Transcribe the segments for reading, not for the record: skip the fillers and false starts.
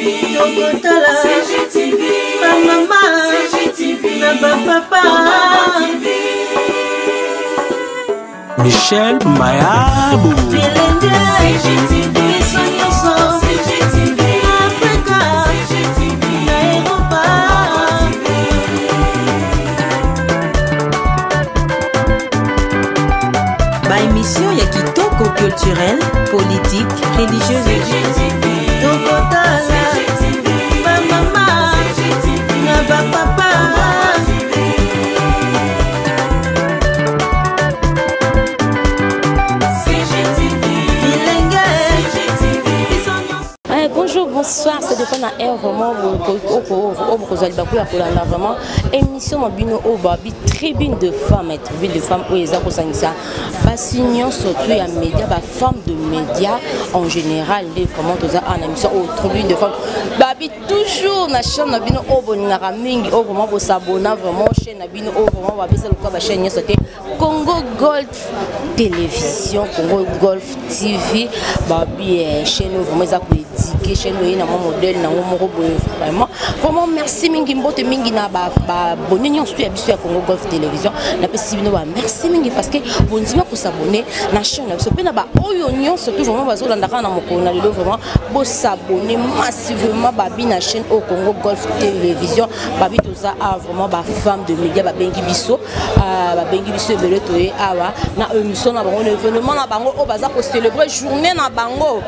Tokotala CGTV, bamama CGTV, na bapapa Michel Mayabu. Bilenge CGTV, biso nyonso CGTV, Afrika CGTV, na Europa. Ba émission ya kitoko, culturelle, politique, religieuse. Tokotala bamama na bapapa. Bilenge biso nyonso. Eh, bonjour, bonsoir, ça dépend na heure vraiment oyo bokozwa libaku ya kolanda vraiment émission na bino oyo babi Tribune de femme. Eh, Tribune de femme oyo eza kosangisa basi nyonso tu ya média, bafemme de média en général. Nde vraiment toza awa na émission oyo Tribune de femme, babi toujours na chaîne na bino oyo bolingaka mingi, oyo vraiment bosabona, vraiment chaîne na bino oyo vraiment babesa lokola bachaîne nyonso te, Congo Golf Télévision, Congo Golf TV. Babi chaîne oyo vraiment eza koéduquer, chaîne oyo ye na mwa modèle nango moko boye. Vraiment, vraiment merci mingi, mbote mingi na babone nyonso ya biso ya Congo Golf Télévision. Napesi bino ba merci mingi parce que bondima kosabonner na chaîne na biso, mpe na baoyo nyonso tu vraiment bazolanda kaka na mokolo na lelo, vraiment bosabonner massivement, babi, na chaîne oyo Congo Golf Télévision. Babi toza awa vraiment, bafemme de média babengi biso, babengi biso ebele. Toye awa na émission na bango, na événement na bango oyo baza kocélébrer journée na bango.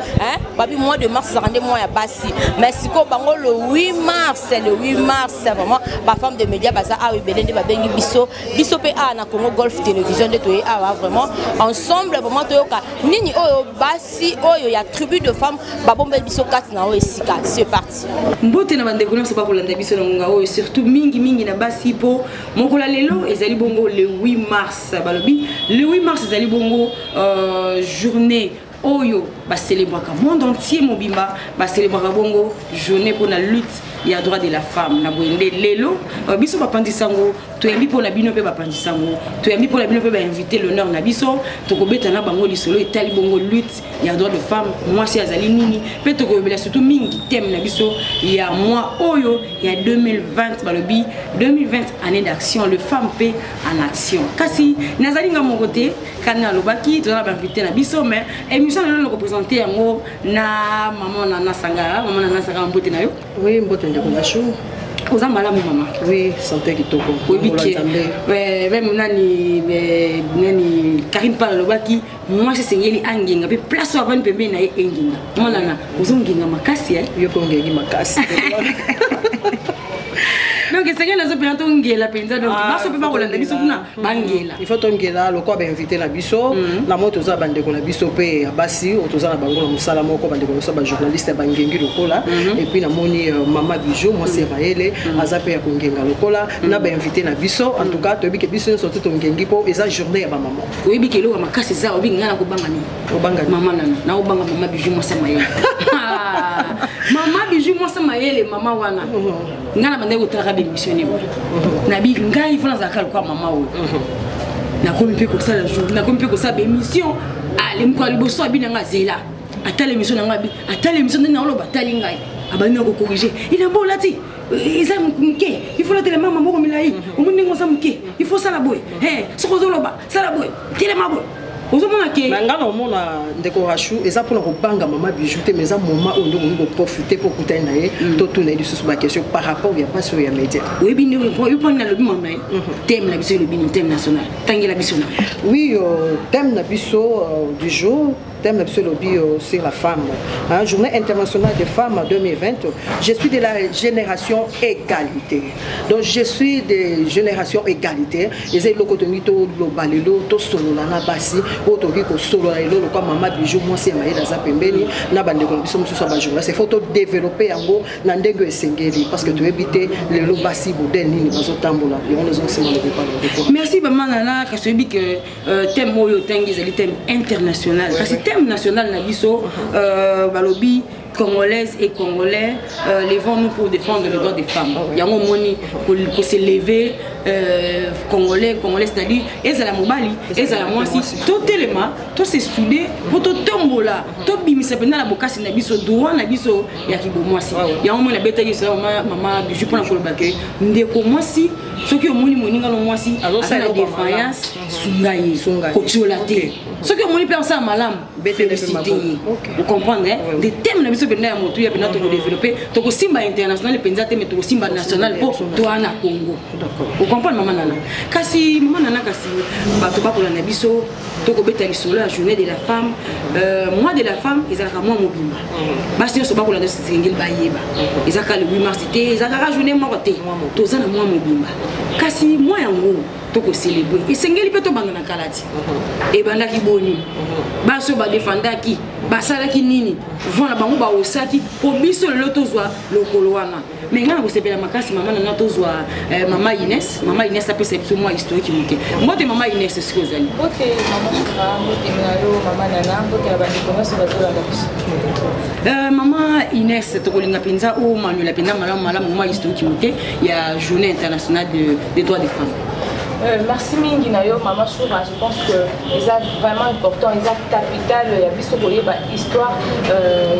Babi mois de mars ezalaka nde mois ya basi, mais sikoyo bango le 8 mars, le 8 mars vraiment bafemme de média baza awa ebele. Nde babengi biso, biso mpe awa na Congo Golf Télévision nde toye awa vraiment ensemble, vraiment toyoka nini oyo basi oyo ya Tribu de femme babombeli biso kati na oyo esika. C'est parti. Mbote na bandeko nyonso bakolanda biso na ngonga oyo, surtout mingimingi na basi, mpo mokolo ya lelo ezali bongo le 8 mars. Balobi le 8 mars ezali bongo journée oyo bacélébraka monde entier mobimba, bacélébraka bongo journée mpona lutte ya droit de la femme. Na boye nde lelo biso bapanzi sango toyambi mpona bino, mpe bapanzi sango toyambi mpona bino, mpe bainvité l'honneur na biso. Tokobeta na bango lisolo etali bongo lutte ya droit de femme, mwasi azali nini, mpe tokoyobela surtout mingi thème na biso ya mois oyo ya 2020. Balobi 2020, année d'action, le femme mpe en action. Kasi nazali nga moko te, kani alobaki toza na bainvité na biso, mais émission na lelo nakoprésente yango na mama Nana Sangara. Mama Nana Sangara, mbote na yo. Oui, mbote ndeko Nashu. Oza malamu, mama? Oui, santé kitoko. Oyebi ke même nani nani Karine Pala alobaki mwasi esengeli angenga, mpe place oyo avandi pembeni na ye engenga. Mwanana ozongenga makasi. Yo mpe ongengi makasi. Donc esengeli nazo mpenza tongela mpenza, donc baso mpe bakolanda biso kuna bangela. Il faut tongela lokola bainvité na biso. Na moi toza bandeko na biso mpe ya basi oyo toza na bango na mosala moko, bandeko na biso bajournaliste ya bangengi lokola. Et puis namoni mama Bijou, mwasi ya mayele, aza mpe ya kongenga lokola na bainvité na biso. En tout cas toyebi ke biso nyonso to tongengi mpo eza journée ya bamama. Oyebi ke eloko ya makasi eza, oyebi ngai nakobanga nini? Obanga? Mama Nana, naobanga mama Bijou, mwasi ya mayele. Mama Bijou, mwasi ya mayele, mama wana ngai na bandaki kotalaka bémission ne boye, nabi ngai fo nazalaka lokola mama oyo. Nakomi mpe kosala jour, nakomi mpe kosala bémission. Ale mokolo ya liboso abi nanga azela atala émission na ngai, abi atala émission nde naoloba, atali ngai, abandi na kocorriger elamba olati eza moke, il faut latela mama moko milai, omoni ndenge oza moke, il faut sala boye, soki ozoloba sala boye, telema boye, ozomona ke Na ngai naomona ndeko Rachu eza mpona kobanga mama Bijou te, mais eza moment oyo nde okoki koprofiter mpo okutani na ye, totuna ye lisusu baquestion par rapport ya mpasi oyo ya média. Oyebi ndenge oyebi mponi nalobi mama ye, thème na biso elobi nini? Thème national, tangela biso na. Oui, thème na biso du jour, thème na biso elobi sur la femme, hein, journée internationale des femmes 2020. Je suis de la génération égalité. Donc je suis de génération égalité. Eza eloko tolingi toloba lelo, tosolola na basi oyo tokoki kosolola lelo lokwa mama Bijou, mwasi ya mayele, aza pembeni na bandeko na biso mosusu ya bajournaliste. Il faut todévelopper yango na ndenge oyo esengeli parce que toyebi te lelo basi modèle nini bazotambola. Yango nazongisima lokopa na. Merci mama Nana. Kasi oyebi ke thème oyo otangi ezali thème international, kasi thème national na biso balobi: Congolaises et Congolais, levons-nous pour défendre le droit des femmes. Yango moni ko se lever. Congolais, congolais, c'est-à-dire ezala mobali, ezala mwasi, totelema, tose souder mpo totombola, tobimisa mpenza na bokasi na biso droit na biso ya kibomwasi. Yango moi nabetaki lisolo mama, mama Bijou, mpona koloba ke ndeko mwasi, soki omoni moninga no mwasi aza na défaillance, sunga ye, kotiola te. Soki omoni mpe asala malamu, félicité ye. Ocomprendre des thèmes na biso mpenza ya motuya mpenza. Tokodéveloppe, tokosimba international mpenza te, mais tokosimba national mpo toa na Congo. Ocomprendre, mama Nana? Kasi mama Nana, kasi bato bakolanda biso, tokobeta lisolo ya Journée de la femme. Mois de la femme ezalaka mwa mobimba. Basi nyonso bakolanda biso, esengeli bayeba, eza kaka le 8 mars te, eza kaka journée moko te, toza na mwa mobimba. Kasi mwa yango tokocélébrer, esengeli mpe tobanda na kala ti ebandaki boni, basi oyo badefandaki, basalaki nini, voix na bango baosaki po biso lelo tozwa lokolo wana. Mais ngai na kosepela makasi, mama Nana, tozwa mama Ines. Mama Ines apesa biso mwa historique moke. Mbote, mama Ines, esika ozali. Mbote, mama Shura, mbote na yo, mama Nana, mbote na bandeko nyonso bazolanda biso. Mama Ines, tokolinga mpenza omanuela mpenza malamu malamu mwa historique moke ya Journée internationale des droits des femmes. Merci mingi na yo, mama Shura. Je pense que eza vraiment important, eza capital ya biso koyeba histoire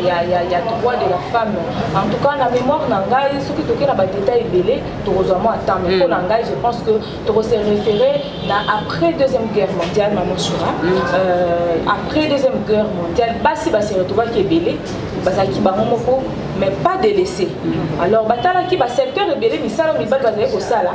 ya droit de la femme. En tout cas, na mémoire na ngai, soki toke na badétail ebele, tokozwa mwa temps, mais mpo na ngai, je pense que tokose référer na après Deuxième Guerre mondiale, mama Shura. Après Deuxième Guerre mondiale, basi base retrouvaki ebele, bazalaki bango moko mais pas délaissé. Alors batalaki basecteur ebele, misala mibali bazali kosala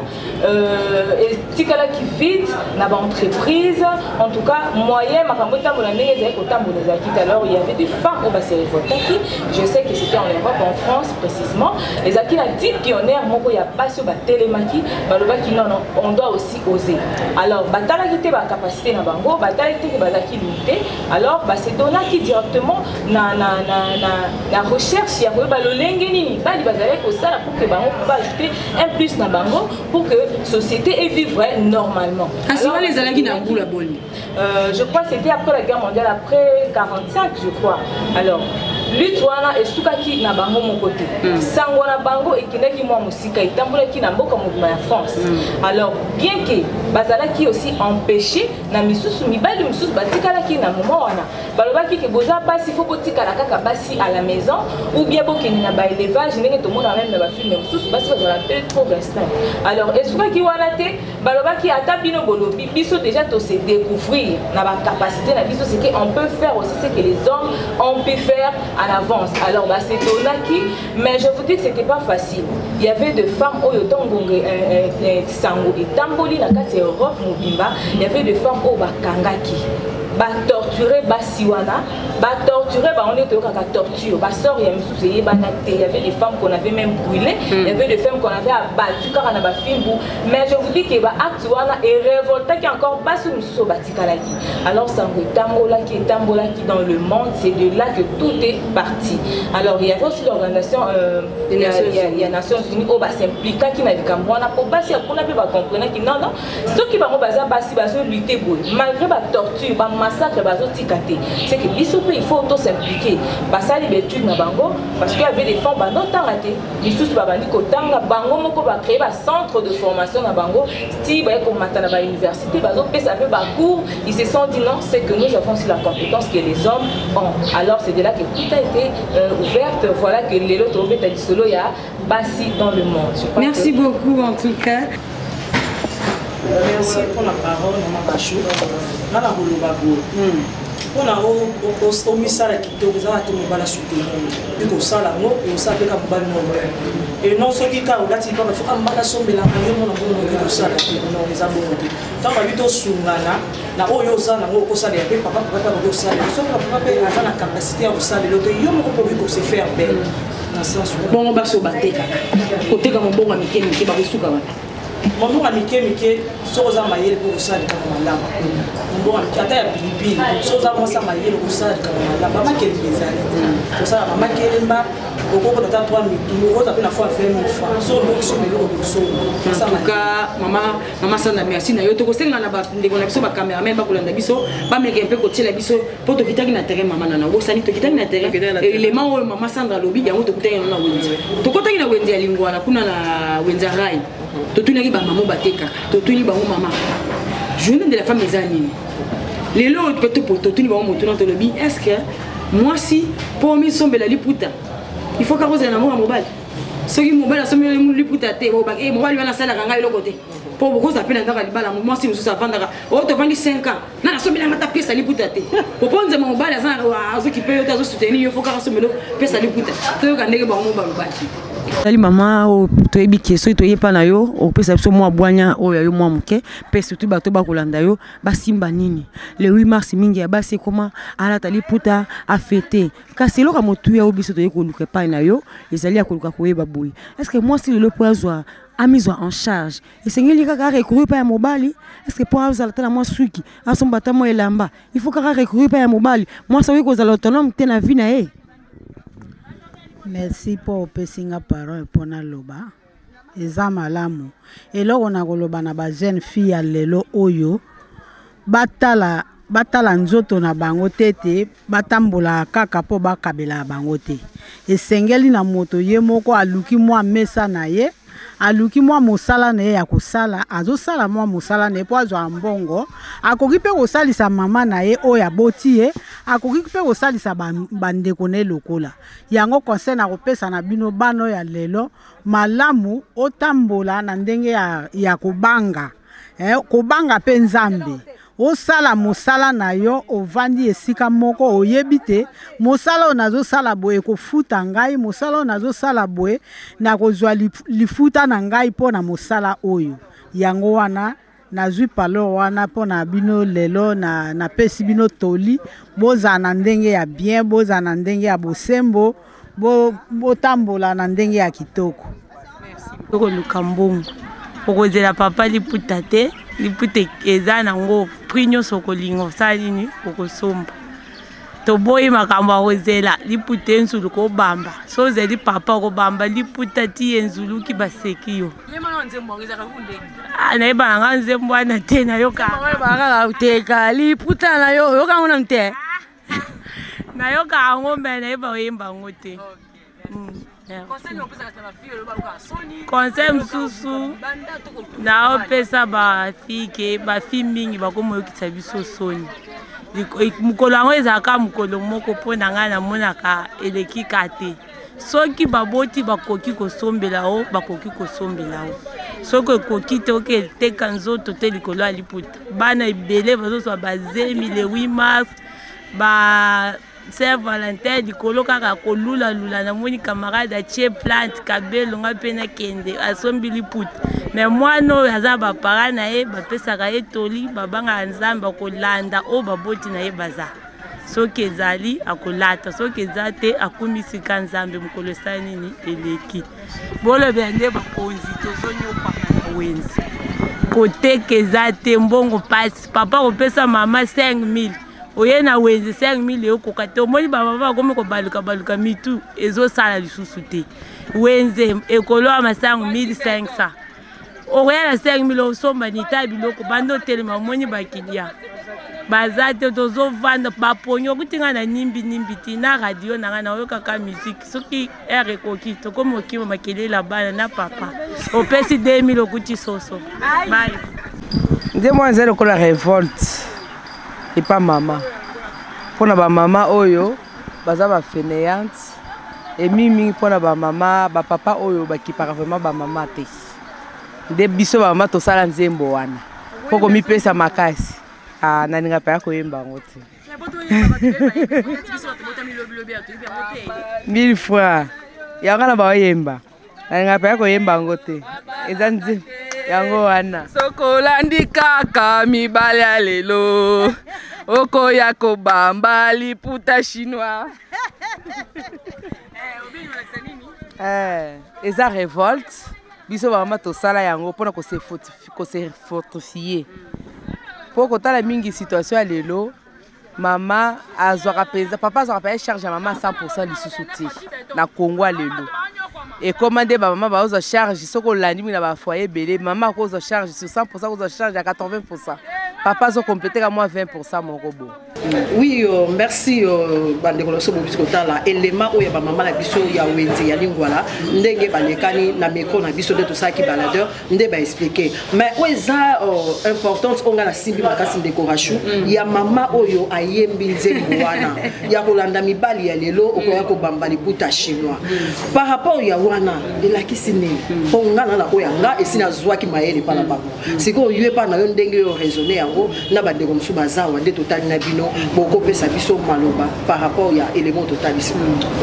etikalaki vide na baentreprise. En tout cas, moyen makambo etambola ndenge ezali kotambola ezalaki te. Alors il y avait des femmes oyo base révoltaki. Je sais que c'était en Europe, en France précisément. Ezalaki na 10 pionnières moko ya basi oyo batelemaki, balobaki: "Non, non, on doit aussi oser." Alors batalaki te bacapacité na bango, batalaki te ke bazalaki limité. Alors base donnaki directement na recherche ya koyeba lolenge nini bali bazalaki kosala pour que bango baajouter un plus na bango pour que société evivre normalement. Kasi wana ezalaki na mbula boni? Je crois c'était après la guerre mondiale, après 45, je crois. Alors lutte wana esukaki na bango moko te. Sango na bango ekendaki mwa mosika, etambolaki na mboka mobima ya France. Alors bien que bazalaki aussi empêché na misusu, mibali misusu batikalaki na moment wana, balobaki ke boza basi, faut botikala kaka basi à la maison ou bien bokende na baélevage, ndenge tomona même na bafilm mosusu, basi bazala mpe trop restreint. Alors esukaki wana te. Balobaki: "Ata bino bolobi, biso déjà tose découvrir na bacapacité na biso, c'est que on peut faire aussi ce que les hommes ont pu faire en avance." Alors basetonaki, mais je vous dis que c'était pas facile. Il y avait des femmes oyo, ntongo sango etamboli na kati ya Europe mobimba, il y avait des femmes oyo bakangaki, batorture. Basi wana batorture bango nde toyokaka torture, basort ya misusu eyebana te. Il y avait des femmes qu'on avait même brûlé, il y avait des femmes qu'on avait abattu kaka na bafimbu. Mais je vous dis que baacte wana erévoltaki encore basi misusu oyo batikalaki. Alors sango etambolaki, etambolaki dans le monde. C'est de là que tout est parti. Alors il y avait aussi l'organisation ya Nations Unies oyo bas'impliquaki na likambo wana, po basi ya kuna mpe bacomprenaki: non, non, soki bango baza basi, bazolutte boye malgré batorture, bamassacre, bazotika te, c'est que biso mpe il faut tos'impliquer. Basali baétude na bango, parce que y avait des femmes bandotanga te, misusu babandi kotanga bango moko, bacréer bacentre de formation na bango, ti baye komata na bauniversité, bazopesa mpe bacours. Ils se sont dit: "Non, c'est que nous avons aussi la compétence que les hommes ont." Alors c'est de là que tout a été ouverte. Voilà que lelo tobeta lisolo ya basi dans le monde. Merci beaucoup en tout cas. Merci pour la parole, mama Bashu. Nga na koloba boye: mpona omisala kitoko, ezaka te mobali asoutenir mpe kosala yango, osala mpe ka mobali moko e non. Soki kaka olati pamba, foka mobali asombelaka yo, mona mbongo okoki kosala te. Non, eza bongo te. Ntango babi tosungana na oyo oza nango, okosalela mpe papa, papa mpe akoki kosalela. Soki papa mpe aza na capacité ya kosalela te, yo moko mpe okoki kose faire belle na sens. Bongo basi oyo batekaka, koteka mobongo ya mike mike, bakosuka wapi? Mobongo ya mike mike, soki oza mayele mpo kosala likambo malamu, mobongo ya mike ata ya pilipili, soki oza mwasi ya mayele, kosala likambo malamu, bamakelemba ezali te. Kosala bamakelemba, okokota ata 3 mitu, okoza mpe na fois 20 000 francs soki oboki somba eloko kosomba. En tout cas, mama Sanda, merci na yo. Tokosenga na bandeko na biso bacameraman bakolanda biso, bameka mpe kotiela biso, mpo tokitaki na terrain. Mama Nana, obosani, tokitaki na terrain. Élément oyo mama Sandra alobi yango, tokutaki yango na wenze. Tokotaki na wenze ya Lingwana, kuna na wenze ya Rai. Totunaki bamama batekaka, totuni bango: mama, journée de la femme eza nini lelo oyo? Mpe totuni bango motuna, tolobi: est ce que mwasi mpo omisombela liputa, il faut kaka ozala na mwana mobali? Soki mobali asombeli liputa te, mobali wana asalaka ngai eloko te. Mpo bokozala mpe na ndako ya libala, mwasi mosusu avandaka oyo tovandi 5 ans, na nasombelanga ta pesa liputa te. Popo nzema mobali azokipe yo te, azosoutenir yo, faut kaka asombelo pesa liputa. Toyoka ndenge bango mo balobaki. Ezali mama oyo toyebi ke soki toyepa na yo, okopesa biso mwa bwanya oyo ya yo mwa moke, mpe surtout bato bakolanda yo basimba nini. Le 8 mars, mingi ya basi ekoma alata liputa, afete. Kasi eloko ya motuya oyo biso toyei koluka epai na yo ezali ya koluka koyeba boye: est ce que mwasi lelo, mpo azwa amizwa en charge, esengeli kaka arecourir epai ya mobali? Est ce que mpo azala ta na mwa suki, asomba ata mwa elamba, il faut kaka recourir epai ya mobali? Mwasi akoki kozala autonome te na vie na ye? Merci mpo opesi nga parole mpo naloba. Eza malamu. Eloko na koloba na bajeune fille ya lelo oyo, batala, batala nzoto na bango te ete batambolaka kaka mpo bakabelaka bango te. Esengeli na moto ye moko aluki mwa mesa na ye, aluki mwa mosala na ye ya kosala, azosala mwa mosala na ye mpo azwa mbongo. Akoki mpe kosalisa mama na ye oyo aboti ye, akoki mpe kosalisa bandeko na ye lokola. Yango conseil na kopesa na bino bana oyo ya lelo: malamu otambola na ndenge ya kobanga, kobanga mpe Nzambe. Osala mosala na yo, ovandi esika moko, oyebi te mosala oyo nazosala boye ekofuta ngai, mosala oyo nazosala boye nakozwa lifuta na ngai mpo na mosala oyo. Yango wana nazwi parole wana mpo na bino lelo. Na napesi bino toli: bozala na ndenge ya bien, bozala na ndenge ya bosembo, botambola na ndenge ya kitoko. Okoluka mbongo, okozela papa liputa te. Liputa eza nango prix nyonso, okolinga osala nini, okosomba. Toboyi makambo ya kozela liputa enzulu kobamba. So ozeli papa, okobamba liputa ti enzuluki, baseki yo. Nayeba nanga nzembo wana te, nayoka. Kaka teka liputa na yo, oyoka yango nanu te? Nayoka yango, me nayeba oyemba yango te. Conseil mosusu naopesa bafille ke bafille mingi bakomoyokisa biso soni. Mokolo yango ezalaka mokolo moko mpo na ngai, namonaka eleki ka te. Soki baboti bakoki kosombela o, bakoki kosombela o. Soki ekoki te, oke eteka nzoto te likolo ya liputa. Bana ebele bazozwa bazemi le 8 mars, ba Saint Valentin, likolo kaka kolulalula. Namoni camarade atie plante kabelo, nga mpe nakende, asombi liputa. Me mwana oyo aza, bapara na ye bapesaka ye toli, babangaka Nzambe, akolanda oyo baboti na ye baza. Soki ezali, akolata; soki eza te, akumisika Nzambe. Mokolo esali nini eleki, bolobela nde bakonzi. Tozonyokwama na wenze, koteka eza te, mbongo pasi. Papa kopesa mama 5000, oye na wenze, 5000 eyokoka te. Omoni bamama bakomi kobaluka baluka, mitu ezosala lisusu te. Wenze ekolo ya masango 1500, okoya na 5000 osomba nita biloko. Banda otelema, omoni bakilia baza te. Tozovanda bapongi, okuti ngai na nimbi nimbi ti na radio na ngai, naoyokaka musique. Soki heure ekoki, tokomi okima makelele ya bana na papa, opesi 2000, okuti soso bai. Nzembo wana ezali lokola révolte epa mama, mpona bamama oyo baza bafainéante, emingi mpona bamama, bapapa oyo bakipaka vraiment bamama te. Nde biso bamama tosala nzembo wana mpo komipesa makasi. Ah, nalinga mpe ya koyemba yango te. Mille fois yango na baoyemba, nalinga mpe ya koyemba yango te. Eza nzembo yango wana. Sokolandi kaka mibale ya lelo, okoya kobamba liputa chinois. Eza révolte. Biso bamama tosala yango mpona kose fortifier, mpo kotala mingi situation ya lelo, mama azwaka mpenza, papa azwaka mpenza charge ya mama 100 lisusu te. Na Kongo ya lelo ekoma nde bamama bazozwa charge. Soki olandi mingi na bafoyer ebele, mama akozwa charge sur 100, akozwa charge ya 80, papa azokomplete ka mwa 20 moko bo. Oui, merci bandeko na biso bobisi kotala elema oyo ya bamama na biso ya wenze ya lingwala ndenge balekani na micro na biso nde tosalaki baladeur nde baexplike. Mais oyo eza importante oyo ngai nasimbi makasi, ndeko Rachu, ya mama oyo ayembi nzembo wana ya kolanda mibali ya lelo okoya kobamba liputa chinois, par rapport ya wana elakisi nini? Mpo nga na oyo ya nga esi nazwaki mayele epa na bango. Sikoyo yo epa na yo, ndenge oyo raisonne yango na bandeko mosusu bazawa nde totali na bino, bokopesa biso maloba par rapport ya élément totalisi.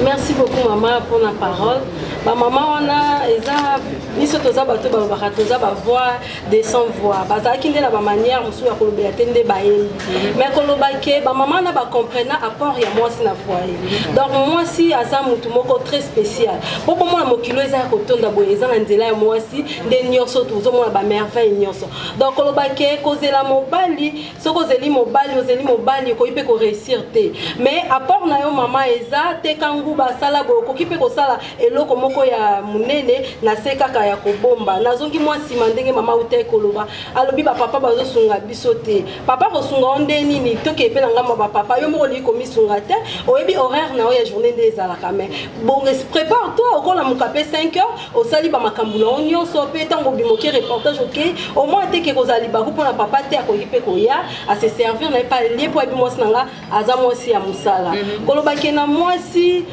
Merci beaucoup, mama, mpona parole. Bamama wana eza biso toza bato balobaka, toza bavoix de sans voix. Bazalaki nde na bamanière mosusu ya kolobela te nde bayembi, mais koloba ke bamama na bacomprena apport ya mwasi na foyer. Donc mwasi aza motu moko très spécial mpo bomona mokilo eza ya kotonda boye, eza na nzela ya mwasi nde nyonso tozomona bamerveille nyonso. Donc koloba ke kozela mobali, soki ozeli mobali, ozeli mobali, okoki mpe koréussir te. Mais apport na yo, mama, eza teka nguba, asala boye, okoki mpe kosala eloko moko ya monene na se kaka ya kobomba. Nazongi mwa nsima, ndenge mama uta koloba, alobi bapapa bazosunga biso te. Papa kosunga o nde nini? Tokee mpe na ngambo ya bapapa, yo moko olingi komisunga te, oyebi horaire na yo ya journée nde ezalaka. Mais bon, prépare toi, okolamuka mpe 5 heures, osali bamakambo na yo nyonso, mpe ntango obima, oke reportage, oke au moins teke kozala libaku mpona papa te. Akoki mpe koya ase servir na ye pa lie, mpo ayebi mwasi na nga aza mwasi ya mosala. Kolobaki na mwasi,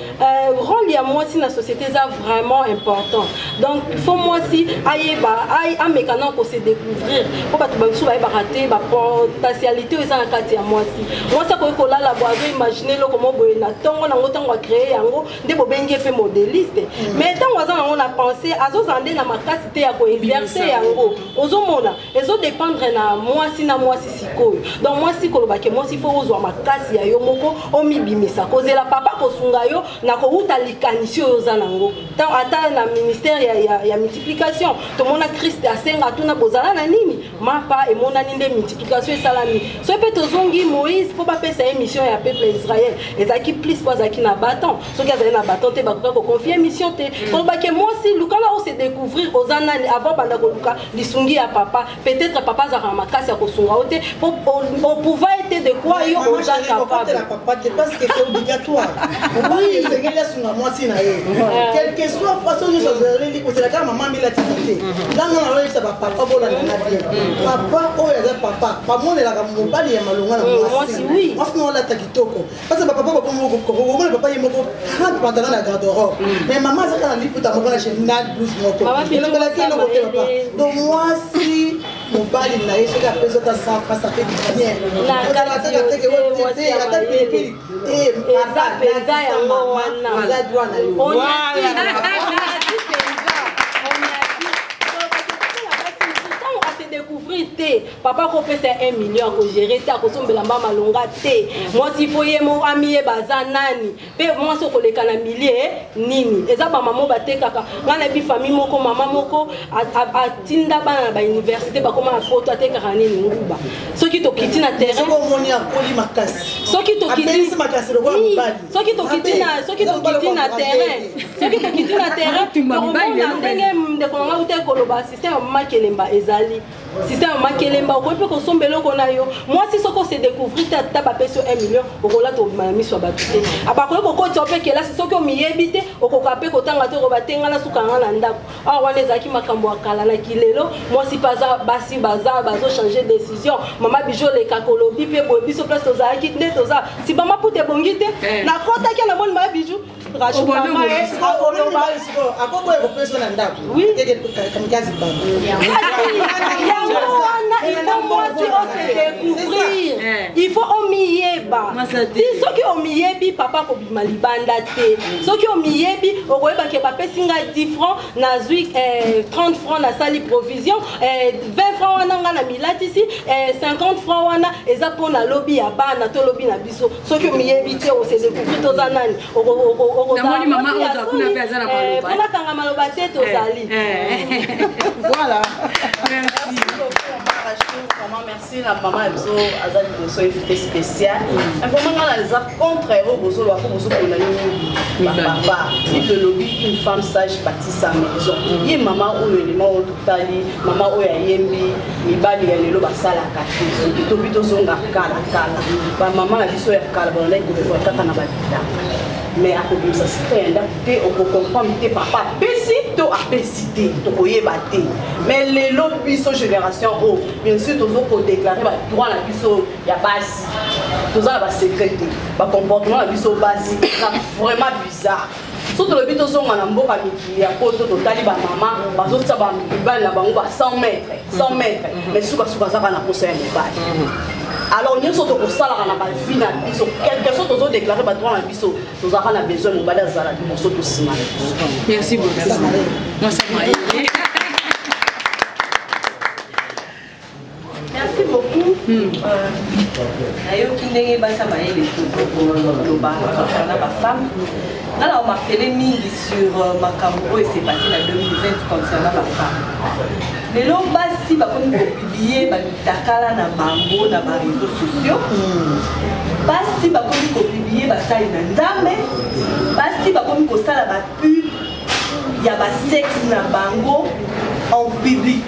rôle ya mwasi na société eza vraiment important. Donc il faut mwasi ayeba, ameka na kose découvrir, mpo bato bamisusu bayebaka te bapotentialité oyo eza na kati ya mwasi. Mwasi akoki kolala bo azoimagine eloko mo boye na ntongo nango, ntango acrée yango nde bobengi ye mpe modéliste. Mais ntango aza nango na pensée, azozala nde na makasi te ya koexerce yango. Ozomona, ezodépendre na mwasi na mwasi. Sikoyo donc mwasi, kolobake mwasi fo ozwa makasi ya yo moko, omibimisa. Kozela papa kosunga yo na kowuta likanisi oyo oza nango, ata na ministère ya multiplication, tomona Christ asenga, tuna bozala na nini, mapa emonani nde multiplication esalami. Soki mpe tozongi Moïse, mpo bapesa ye mission ya peuple Israel, ezalaki plus mpo azalaki na bâton. Soki azali na bâton te, bakoka koconfie mission te. Kolobake mwasi, lukana ose découvrir oza nani avant banda koluka lisungi ya papa. Peut-être papa azalaka na makasi ya kosunga yo te, po opouva ete de quoi yo oza capable. Papa te, parce que c'est obligatoire. Mobali esengeli asunga mwasi na ye, quel que soit façon nyonso azaleli. Kozela kaka mama milatisa te. Nanga naloyebisa bapapa, bolanda na bien. Papa oyo aza papa, bamonelaka mobali ya malonga na mwasi. Mwasi na olata kitoko, parce que bapapa bakomona papa ye moko 30 pantalon na garde-robe, mais mama aza kaka na liputa moko na chemise na blouse moko, elobelaki eloko te papa. Donc mwasi, mobali na ye soki apesi ata 100 francs, ça fait du bien. Ata pilipili. Eza mpenza yango wana. Eza droit na yo. Ntango ase découvrir te, papa akopesa 1 million, akogere te, akosombela mba malonga te. Mwasi fo ye mo amiyeba aza nani. Mpe mwasi okoleka na milie nini, eza bamama batekaka. Ngai nayebi famille moko, mama moko atinda bana na bauniversité, bakoma na poto, atekaka nini? Nguba. Soki tokiti na terrain, omoni akoli makasi. Soki tokiti Abelisi makasi lokola mobali. Soki tokiti na terrain, soki tokiti na terrain, tokomona ndenge ndeko na ngai uta koloba, système ya makelemba ezali système ya makelemba. Okoki mpe kosomba eloko na yo. Mwasi, soki ose découvrir te, ata bapesi yo 1 million, okolata, obima na miso ya bato te. Bakoki kokotisa yo mpe kelasi, soki omiyebi te, okoka mpe kotanga te, okoba te nga nasuka nga na ndako. Awa wana ezalaki makambo ya kala. Na kilelo, mwasi mpe aza, basi baza bazochange décision. Mama Bijo oleka kolobi mpe boye, biso place tozalaki nde toza sibama maputa ebongi te. Nakotaki na moni mama Biju Rachu, mama ye akoloba. Akoboya kopesa na ndako kamikazi bamba. Yango wana, il faut mwasi ose découvrir, il faut omiyeba. Ti soki omiyebi, papa kobima libanda te. Soki omiyebi, okoyebake bapesi ngai 10 francs, nazwi 30 francs, nasali provision, 20 francs wana ngai na milatisi, 50 francs wana eza mpo na lobi ya bana to lobi na biso. Soki omiyebi te, ose découvrir toza nani. Namoni mama oyo kuna mpe aza na maloba. Mpona kanga maloba te, tozali. Voilà. Merci. Vraiment merci na maman na biso aza liboso invité spécial. Vraiment nga naza contre oyo bozoloba mpo bozopona nini bapapa. Bible elobi une femme sage bâtit sa maison. Ye mama oyo elema oyo totali, mama oyo ayembi mibali ya lelo basalaka te. Soki tobi tozonga kala kala, bamama na biso ya kala balondaki kokoka kaka na babilanga. Mais akobimisa secret ya ndako te, okocomprendre te papa apesi to apesi te, tokoyeba te. Mais lelo biso génération oyo, bien sûr tozo kodéclare badroit na biso ya basi, toza na basecret te, bacomportement na biso basi eza vraiment bizarre. So tolobi tozonga na mboka mikili ya poto, totali bamama bazotia bamibali na bango ba 100 mètre 100 mètre, mais sukasuka azaka na posa ya mobali. Alors nyonso tokosalaka na bavie na biso, quelque soit tozodéclare badroit na biso, tozalaka na besoin mobali azala liboso to nsima na biso. Merci beaucoup. Mwasi mayele. Merci beaucoup. Nayoki ndenge basi ya mayele toloba concernant bafemme. Nga na omartele mingi sur makambo oyo ese passé na 2020 concernant bafemme. Lelo basi bakomi kopublier bamitakala na bango na baréseaux sociaux, basi bakomi kopublier basali na Nzambe, basi bakomi kosala bapub ya basexe na bango en public.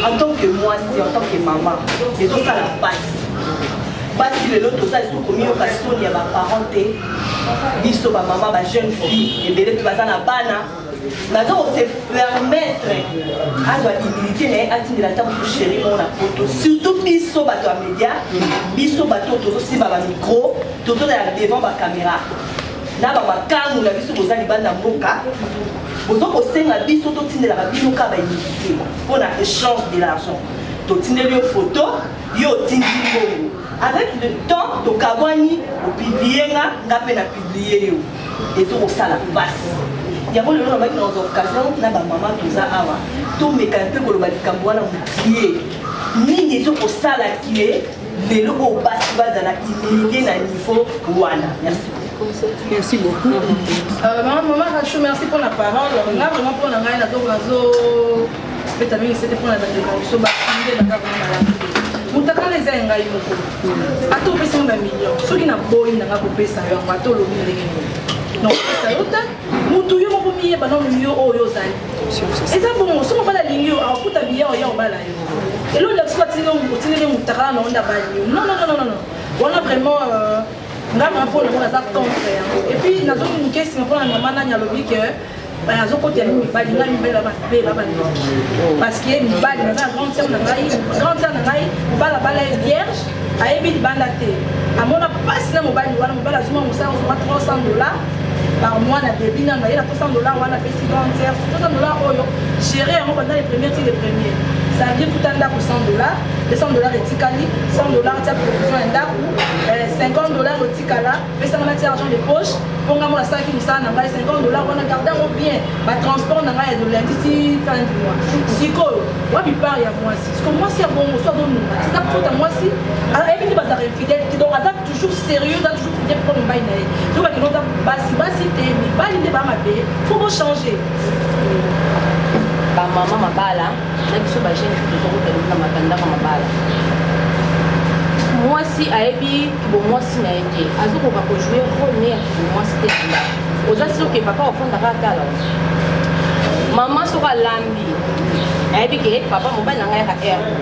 En tant que mwasi, en tant que mama, ezosala mpasi. Basi lelo toza lisusu komiyoka soni ya baparent te. Biso bamama, bajeune fille ebele mpe baza na bana, baza kose permettre azwa humilité na ye, atindela ata mosu chéri moko na poto. Surtout biso bato ya média, biso bato oyo tozosimba bamicro, tozozala devant bacaméra na bamakangu na biso, boza libanda mboka, boza kosenga biso totindelaka bino kaka bahumilité mpona échange de l'argent. Totindeli yo photo, yo otindi mbongo, avec le temps tokabwani, opublier nga, nga mpe na publier yo. Ezokosala mpasi. Yango lelo nabaki na kozwa occasion na bamama toza awa, tomeka mpe koloba likambo wana mokie. Nini ezokosala kie lelo oyo basi bazala humilié na niveau wana? Merci. Merci beaucoup. Maman, maman Rachou, merci pour la parole. Nga vraiment pour la ngai nazo nazo beta mingi sete mpona bandeko na biso basi nde baza vraiment malamu te. Motakala eza ya ngai moko. Ata opesi nga bamillion, soki naboyi nanga kopesa yo yango, ata olobi ndenge nini, donc opesa yo te. Motu yo moko miyeba nanu yo oyo ozali. Eza bongo, so mobali alingi yo, akofuta biya oya obala yo. Eloko ya biso otindeli motakala na yo nde abali yo? Non, non, non, non, non. Wana vraiment nga ma mpo nango naza contre yango. Et puis nazongi moke nsima mpona mama nani alobi ke azokotela mibali. Ngai mibali bababe babandoki, parce que mibali naza na grande sœur na ngai, grande sœur na ngai mobali abala ye vierge, ayebi libanda te, amona mpasi na mobali wana. Mobali azuma mosala, ozoma 300 $ par mois. Na début nano aye na 300 $ wana, apesi grande sœur 300 $ oyo, gérer yango pendant les premiers ti les premiers. Ça veut dire futa ndako 100 $, 200 $ etikali, 100 $ tia provision ya ndako, 50 $ otikala, pesanga na tia argent de poche mpo nga mona asalaki mosala na ngai. 50 $ wana, garde yango bien, batransport na ngai ya de lundi ti fin du mois. Sikoyo wapi part ya mwasi? Siko mwasi ya bongo so azonunga eza futa mwasi ayebi nde bazalaka infidèle te. Donc aza toujours sérieux, aza toujours fidèle mpo mobali na ye. So bakende oza basi basi te, mibali nde baa mabe, faut bochanger. Bamama mabala na biso, bajeune fille, tozokota na matandaka mabala. Mwasi ayebi bomwasi na ye te, azokoka kojouer rôle ne ya kibomwasi te na ndako. Oza soki papa ofandaka atala mama, soki alambi, ayebi ke papa mobali na ngai yaka heure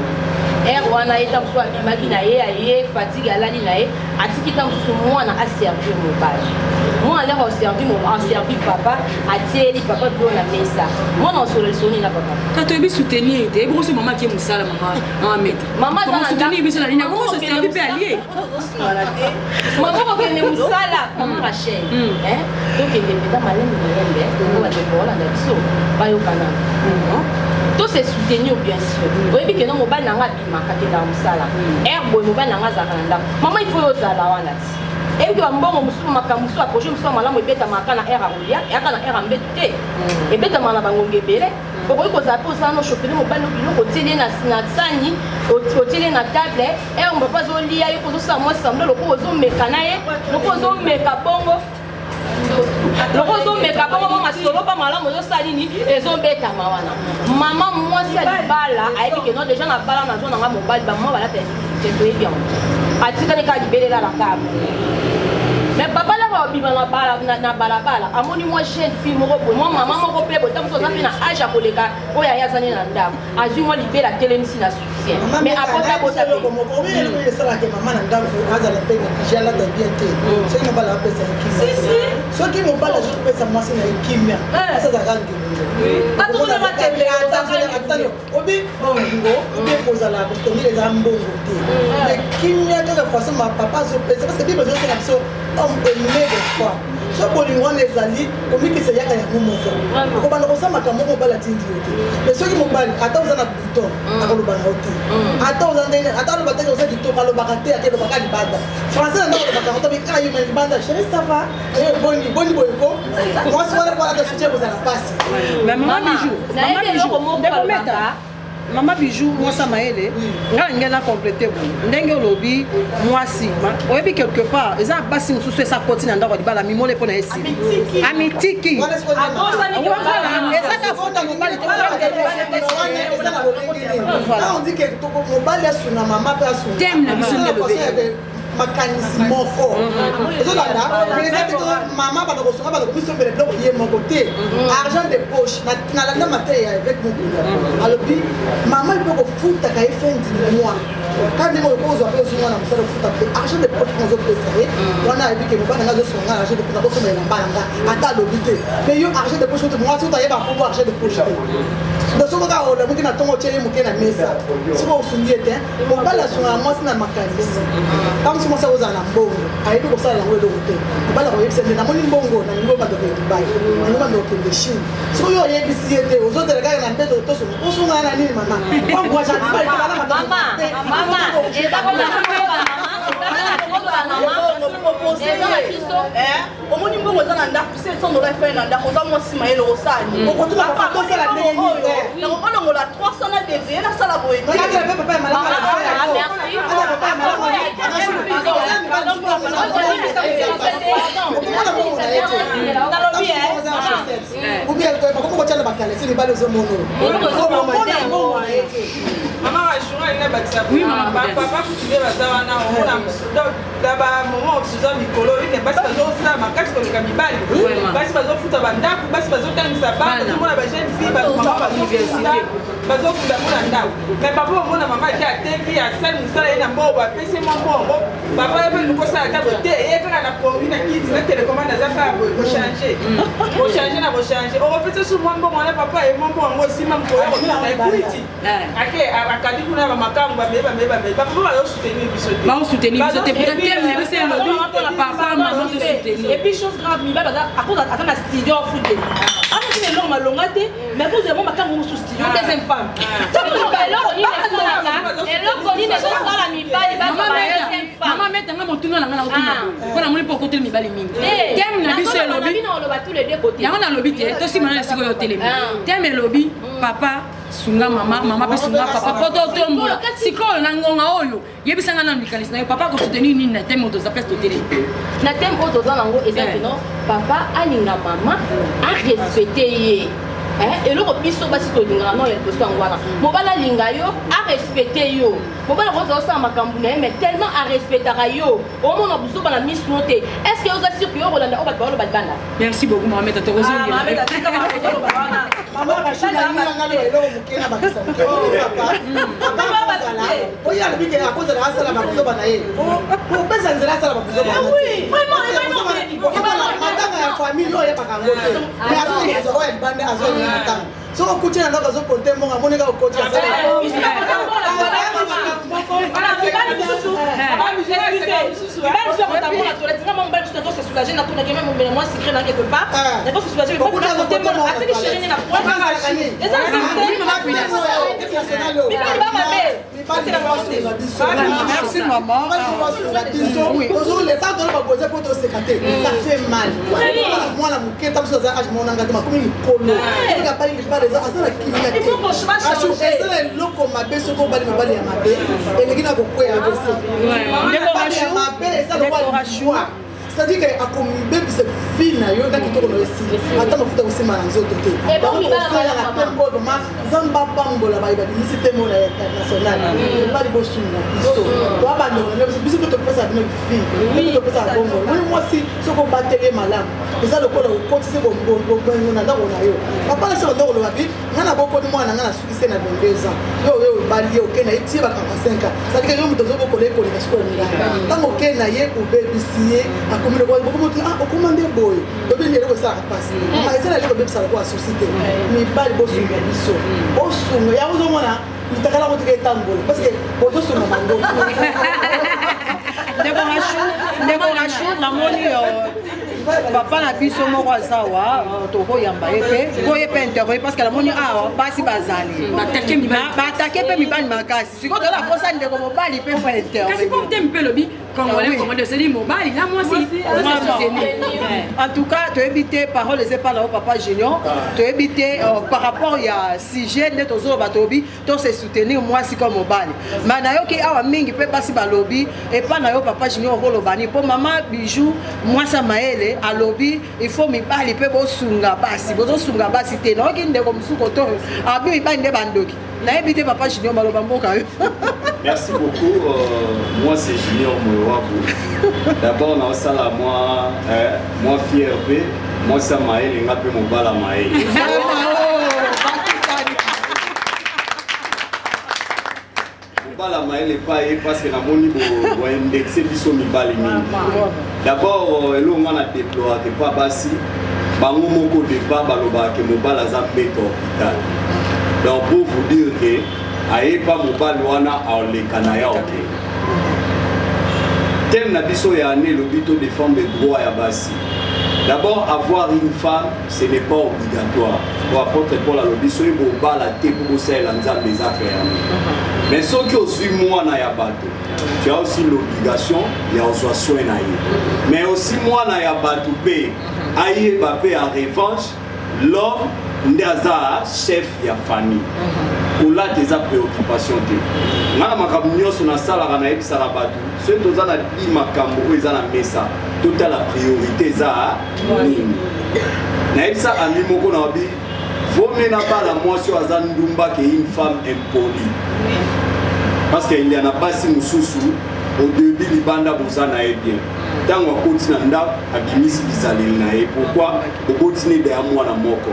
heure wana, ye ta mosusu abimaki na ye, aye fatigue, alali na ye, atiki ta mosusu mwana aservir mobali. Mwana lere aservi, aservi papa, atieli papa bilo na mesa, mwana osolola lisoni na papa. Kato yebi soutenir te, ebongo so mama akie mosala, mama mama maître. Mama aza na soutenir biso na nini? Akongo se servi mpe alie. Mama kokende mosala, mama Rachel, tokende mpenza malembe malembe po bato kolanda biso bayokana. To se soutenir, bien sûr. Oyebi keno mobali na nga abimaka, akendaka mosala heure boye, mobali na nga azalaka na ndako. Mama, il faut oyo ozala wana ti eyebi ke bambongo mosusu, makambo mosusu ya projet mosusu ya malamu ebetamaka na heure ya kolia, eyaka na heure ya mbetu te, ebetamaka na bangonga ebele. Okoki kozala mpe osala no chauffeur mobali no biloko, otieli ye na sani, otieli ye na table, heure papa azolia, yo kozosala mwa semblant lokola ozomeka na ye, lokola ozomeka bongo, lokola ozomeka. Bongo mwa masolo mpa malamu ezosala nini, ezobetama wana. Mama mwasi ya libala ayebi ke non, deja na bala nazwa nanga mobali, bamama balata lisusu te, toyebi yango, atikali kaka libelela na kaka. Mais papa laka obima na balabala, amoni mwa jeune fille moko boye, mwa mama moko mpe boye, ntango mosusu aza mpe na age ya koleka oyo aye azali na ndako, azwi mwa libela, atelemisi na soutien, mais abota bota te. Oyo esalaka mama na ndako azala mpe néglige, alata bien te, soki mobali apesa ye kimia, soki mobali azopesa mwasi na ye kimia, asi azalaka ngengo obi bongo obi kozala kostongi eza mbongo te, mais kimia kaka façon ma papa azopesa, parce que Bible ezosala biso homme aimé de foi. So bolingo wana ezali komikisa, eyaka yango moko, okobanda kosala makambo moko mobali atindi yo te. Mais soki mobali, ata oza na bouton, akoloba na yo te, ata oza ndenge, ata aloba te oza kitoko, alobaka te, ate elobaka libanda français na ndako, alobaka yango tobi kaka yo na libanda: chéri, ça va, boni boni boye ko mwasi wana po alata soutien kozala mpasi. Mais mama Bijou, mama Bijou, ndeko Meta, mama Bijou, mwasi ya mayele, ngai ngai na complete boye ndenge olobi. Mwasi oyebi, quelque part eza basi mosusu esa koti na ndako ya libala, mimole mpo na ye esili, amitiki, ezaka fota mobali te. Eza na lolenge nini? On dit que mobali asunga mama mpe asunga Thème na biso nde elobi. Makanisi moko ezolanda, mais eza te mama banda kosunga, banda komisombela biloko ye moko te, argent de poche. Nalanda mateya ya évêque Mokuna, alobi mama mpe kofutaka ye fin du mois kaka ndenge oyo kozwa mpe ozwi mwana mosala, ofuta mpe argent de poche ozopesa ye wana. Ayebi ke mobali nanga azosunga nga, argent de poche nakosomba elamba na nga, ata alobi te. Mais yo, argent de poche oto mwasi oto ayeba kombo argent de poche te. Donc soki kaka olamuki na ntongo, otyeli moke na mesa, soki osungi ye te. Mobali asungaka mwasi na makanisi. Ntango mosu mwasi akozala na mbongo, ayebi kosala yango eloko te. Mobali akoyebisa nde namoni mbongo, nalingi obanda okende Dubai, nalingi obanda okende Chine. Soki oyo oyebisi ye te, ozozela kaka na mbeto, tosunga osungana na nini? Mama, Mama, mama, eza Omoni, mbongo eza na ndako, 700 $ efai na ndako, oza mwasi mayele, osala nini? Okosala ndenge nini? Olongola 300 na débrouille, nasala boye te. Bakomi kotyana bakalesi, mibali ozomono. Mama Rachura, alingi bakisa papa coutumier baza wana. Omona na bamoment toza mikolo oyo, basi bazosala makasi koleka mibali, basi bazofuta bandako, basi bazotangisa bana. Ozomona bajeune fille, bamama bazofuta, bazofunda mpona ndako. Mais papa, omona mama ake ateki, asali mosala ye na mbongo, bapesi mwa mbongo, papa ye mpe likosala ata boye te, ye kaka na pongi na kiti na télécommande, aza kaka boye kochange, kochange na kochange. Okopesa su mwa mbongo wana, papa ye mwa mbongo yango osima mokolo ya ekwiti, ake akandi kuna bamakambo bameye bameye bameye. Bapapa bazosoutenir biso te. Bazosoutenir biso te. Peut-être thème na biso elobi papa, mama tosoutenir. Et puis chose grave, mibali baza aza na studio afuteli, akoki eloko malonga te, mais kozela mwa makambo mosusu, studio deuxième femme. Eloko nini ezosala mibali bazwa ba deuxième femme? Mama Metanga, motuna na ngai na kotuna boye mpo namoni mpo okoteli mibali mingi. Thème na biso elobi yango, nalobi te tosima na esika oyo otelemi. Thème elobi papa sunga mama, mama mpe sunga papa mpo totombola. Sikoyo na ngonga oyo, yebisanga nanu likanisi na yo, papa akosoutenir nini na thème oyo toza, place totelemi? Na thème oyo toza nango, eza keno papa alinga mama, arespecte ye. Eloko biso basi tolingaka no ya liboso yango wana, mobali alinga yo, arespecte yo. Mobali akozala osala makambo na ye, mais tellement arespectaka yo, omona buzoba na miso no te. Est ce que oza sûr ke yo kolanda oyo bato baoloba libanda? Merci beaucoup, mama Meta, tokozongela. Mama Rachid, eloko moke na bakisa moke. Papa akozala oyo alobi ke akozala asala babuzoba na ye, kopesa nzela asala babuzoba wana te. Matanga ya famille oyo oyebaka yango te, mais azozwa oyo ya libanda, azwa matanga. Soki okuti na ndako, azokonte mbongo, amoni kaka okoti. Mibali mosusu akotambola toilette, nga mobali mosusu nazo se soulager, natunaki meme omela mwa sucré na quelque part, nazo se soulager, atiki chéri na eza mibali ba mabe. Merci maman. Ozoleta tolo baboze mpo toseka te, ça fait mal. Mwana moke ta mosusu aza age monanga te, makomi likolo soki abali libala, eza aza na kimia te. Eza na eloko mabe soki obali mobali ya mabe, eleki na kokweya AVC. Mobali ya mabe eza lokwa liwa. C'est-à-dire que akomibebisa vie na yo na kitoko na yo esili, ata mafuta kosimba na nzoto te. Osalaka te mpo vraiment Nzambe apambola baye babimisi te mona ya international. Mibali, bosunga biso, toa bandeko na biso, biso mpe topesa bino vie, mpe topesaka bongo. Moni mwasi, soki obateli ye malamu, eza lokola okotisi bomengo na ndako na yo. Papa na biso banda koloba bi nga na bokoli mwana nga nasukisi ye na 22 ans, yo oyo obali ye, oke na ye tie ba 45 ans, c'est-à-dire yo moto ozobokola ye koleka. Sikoyo ngai, ntango oke na ye, obebisi ye, akomi lokola bokomotu, ah, okoma nde boye, oyebi nde eloko esalaka mpasi. Mama, eza na eloko ebebisa lokola susi te. Mibali, bosunga biso, bosunga yango. Ozomona mitakala yango tika etambola parce que bozosunga bango. Ndeko Rashu, ndeko Rashu, namoni papa na biso moko aza wa, tokoyamba ye mpe po ye mpe interroge, parce que namoni awa basi bazali baatake mpe mibali makasi. Sikoyo toza na posa ndeko mobali mpe fa interroge. Kasi po te mpe elobi congolais, congolais osali mobali na mwasi. En tout cas, toyebi te, parole eza epa na yo, papa Junior. Toyebi te, par rapport ya sujet nde tozoloba, toyebi to se soutenir mwasi comme mobali, ma nayoki awa mingi mpe basi balobi epa na yo, papa Junior, okoloba nini? Mpo mama Bijou, mwasi ya mayele, alobi il faut mibali mpe bosunga basi, bozosunga basi te. Nayoki ndeko mosusu koto abi mibali nde bandoki. Nayebi te, papa Junior, maloba mboka yo. Merci beaucoup. Moi, c'est Junior Moyowaku. D'abord, na moi, moi fier pe, moi ça maël, nga pe mobala maël. Mobala mayele epai ye, parce que namoni boindexe biso mibali mingi. D'abord, eloko nga na déploraka epa basi bango moko, départ balobaka ke mobali aza mbeto hôpital. Donc pour vous dire que ayepa mobali wana aoleka na ya oke. Thème na biso ya année elobi to défendre droit ya basi. D'abord, avoir une femme, ce n'est pas obligatoire. Po apôtre Paul alobi soki bobala te mpo bosalela Nzambe, eza permis. Mais soki ozwi mwana ya bato, tu as aussi l'obligation ya ozwa soin na ye. Mais aussi mwana ya bato mpe ayeba mpe en revanche, l'homme nde aza chef ya famille. Kolata eza préoccupation te. Nga na makambo nyonso nasalaka, nayebisaka bato, soki toza na di makambo oyo eza na mesa, totala priorité eza nini. Nayebisa ami moko na wabi, vaut mieux nabala mwasi oyo aza ndumba ke une femme impolie, parce que il y en a basi mosusu, au début libanda boza na ye bien, ntango akoti na ndako abimisi bizaleli na ye. Pourquoi? Oboti ne deya mwana moko,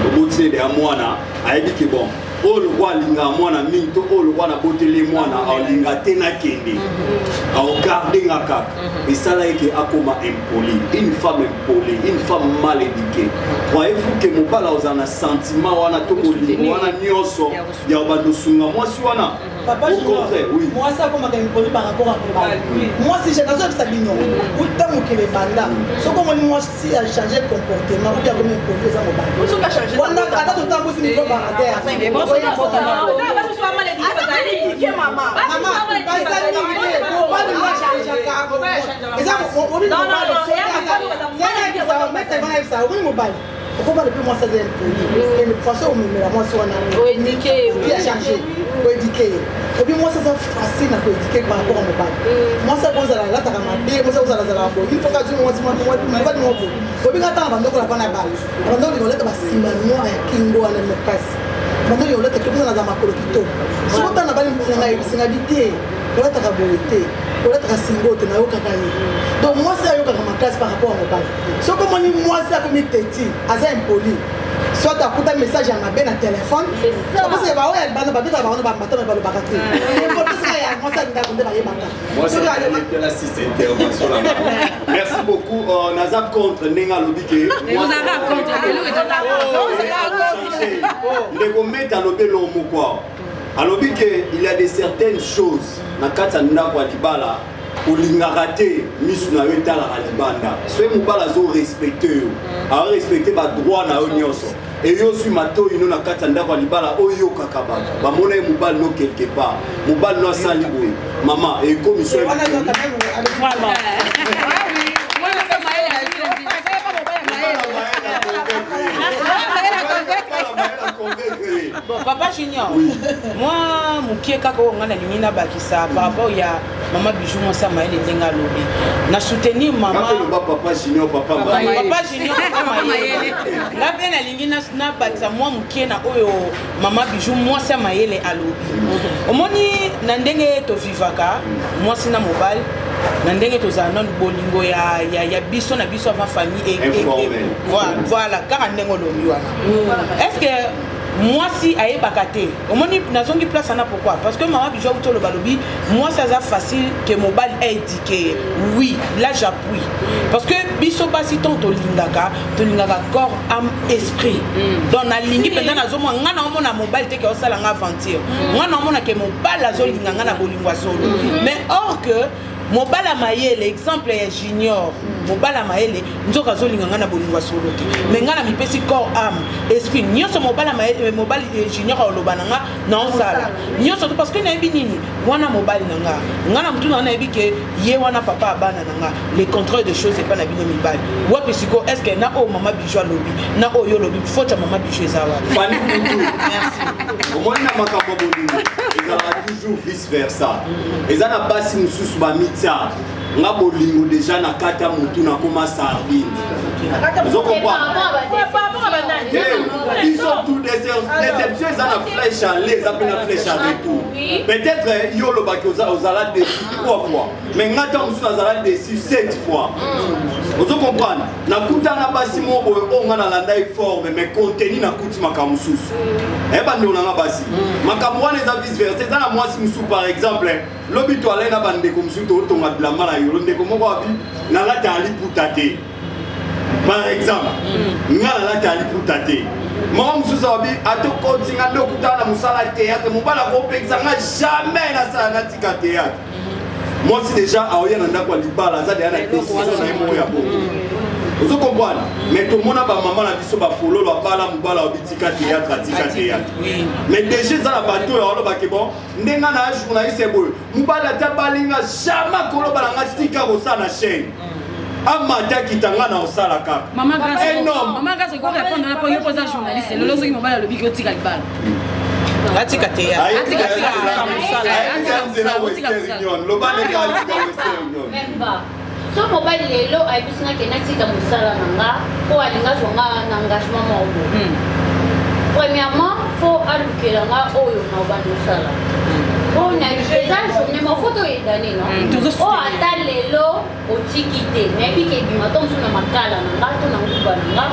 oboti ne deya mwana, ayebi ke bon, oyo lokwa alingaka mwana mingi, to oyo lokwa naboteli mwana alinga te, nakende aogarde nga kaka. Esala ye ke akoma impoli. Une femme impolie, une femme mal éduquée, croyez-vous ke mobali ozala na sentiment wana to bolingo wana nyonso ya kobanda osunga mwasi wana? Papa, Au contraire, oui. Mwasi akomaka impoli par rapport à mobali. Mwasi, je nazoyebisa bino, uta mokili ebanda, soki omoni mwasi achange comportement obi akomi impoli, eza mobali wana. Ata totambusi micro par terre, mama, baza mingi te. Mobali ngo achangeaka, eza obi mobali, omoni mobali okobala mpe mwasi aza impoli, façon omemela mwasi wana obi achange, koéduquer ye. Obi mwasi aza facile na koéduquer par rapport à mobali. Mwasi akozala alataka mabe, mwasi akozala azalaka boye. Une fois kazwi mwasi, mobali moko boye, obi kaka tanga bandoko na bana bala, bandoko linga olata basinga noir ya kingo wana makasi, bandoko linga olata kitoko, naza makolo kitoko. Soki otanga bali nanga, yebisinga bi te, olataka boye te, olataka singo te, nayokaka ye. Donc mwasi ayokaka makasi par rapport à mobali. Soki omoni mwasi akomi teti, aza impoli, soit akuta message ya mabe na telefone, parce que baoyo ya libanda babetaka bango na bambato, me balobaka te. Impolitesse ya mwasi ya ndako nde bayebaka. Moi, c'est la six intervention là. Merci beaucoup. Naza contre ndenge alobi ke Ozalaka contre, eloko ezalaka. Ndeko Meta alobi eloko moko awa. Alobi ke il y a de certaines choses na kati ya ndako ya libala, olingaka te misu na yo etalaka libanda. Soki mobali azorespecte yo, arespecte badroit na yo nyonso, eyo ozwi matoi no na kati ya ndako ya libala, oyokaka bato bamona ye mobali no quelque part, mobali no asali boye, mama ekomi so. Wana yoka Vraiment. Bon, papa Junior, moi mokie kaka oyo ngai nalingi nabakisa par rapport ya Mama Bijou mwasi ya mayele ndenge alobi, na soutenir mama. Ngape loba papa Junior, papa Mayele. Papa Junior, papa Mayele. Nga mpe nalingi nabakisa mwa moke na oyo mama Bijou mwasi ya mayele alobi. Omoni na ndenge tovivaka mwasi na mobali, na ndenge tozala nanu bolingo ya biso na biso avant famille Informel. Voilà, kaka ndenge olobi wana. Est-ce que mwasi ayebaka te? Omoni, nazongi place wana pourquoi? Parce que mama Bijou auti oloba, alobi mwasi aza facile ke mobali aéduquer ye. Oui, là j'appuie, parce que biso basi ntango tolingaka, tolingaka corps, âme, esprit. Donc nalingi mpenza, nazomona nga naomona mobali te ke osala nga aventure, nga naomona ke mobali azolinga nga na bolingo ya solo. Mais or que mobali ya mayele, exemple ya Junior, mobali ya mayele nzoka azolinga ngai na bolingo ya solo te, mais ngai na mipesi corps, âme, esprit nyonso. Mobali ya mayele, mobali Junior aloba na nga, naosala nyonso te, parce que nayebi nini wana mobali na nga, nga na motu na nga nayebi ke ye wana papa ya bana na nga. Le contraire de choses epai na bino mibali wapi sikoyo? Est ce que na oyo mama Bijou alobi, na oyo olobi, faute ya mama Bijou eza wapi? Fani Kutu, omoni, na makambo ya bolingo ezalaka toujours vice versa. Eza na basi mosusu bamitia nga bolingo déjà na kati ya motu, nakoma sardine. Ozo comprendre? Biso tout déception eza na flèche aller, eza mpe na flèche à retour. Peut-être yo olobaki ozala déçu trois fois, mais nga ntango mosusu nazala déçu sept fois. Ozo comprendre? Nakutana basi moko boye oyo nga nalanda ye forme, mais contenu nakuti makambo mosusu. Eyeba ndeko na nga basi, makambo wana eza vice versa. Eza na mwasi mosusu, par exemple lobi toalai na bandeko mosusu, tootonga bilamba na yolo, ndeko moko abi nalataka liputa te. Par exemple nga nalataka liputa te, moko mosusu abi atokoti nga nde okutana na mosala théâtre, mobali akopekisa nga jamais nasala, natika théâtre. Mwasi déjà aoya na ndako ya libala, aza deya na décision na ye moko ya bongo. Ozo comprendre? Mais tomona bamama na biso bafololo, abala mobala obitika théâtre, atika théâtre, mais déjà eza na bato oyo alobaki bon, ndenge na journaliste boye, mobali ata balinga jamais koloba na nga tika kosala na chaîne, amata akita, nga na osala kaka. Mama Grâce, Un homme. Mama Grâce, oko répondre na po yo poza journaliste. Lelo soki mobali alobi ki otika libala. Atika théâtre. Atika nzela Western Union, loba ndenge atika Western Union. Même pas. So mobali lelo ayebisi nga ke natika mosala na nga mpo alinga azwa nga na engagement moko boye, premièrement faut alukela nga oyo na obanda osala mpona eza journée moko, faut toyedane no oyo. Ata lelo otiki te, nayebi ke ebima to mosusu na makala na nga to na nguba na nga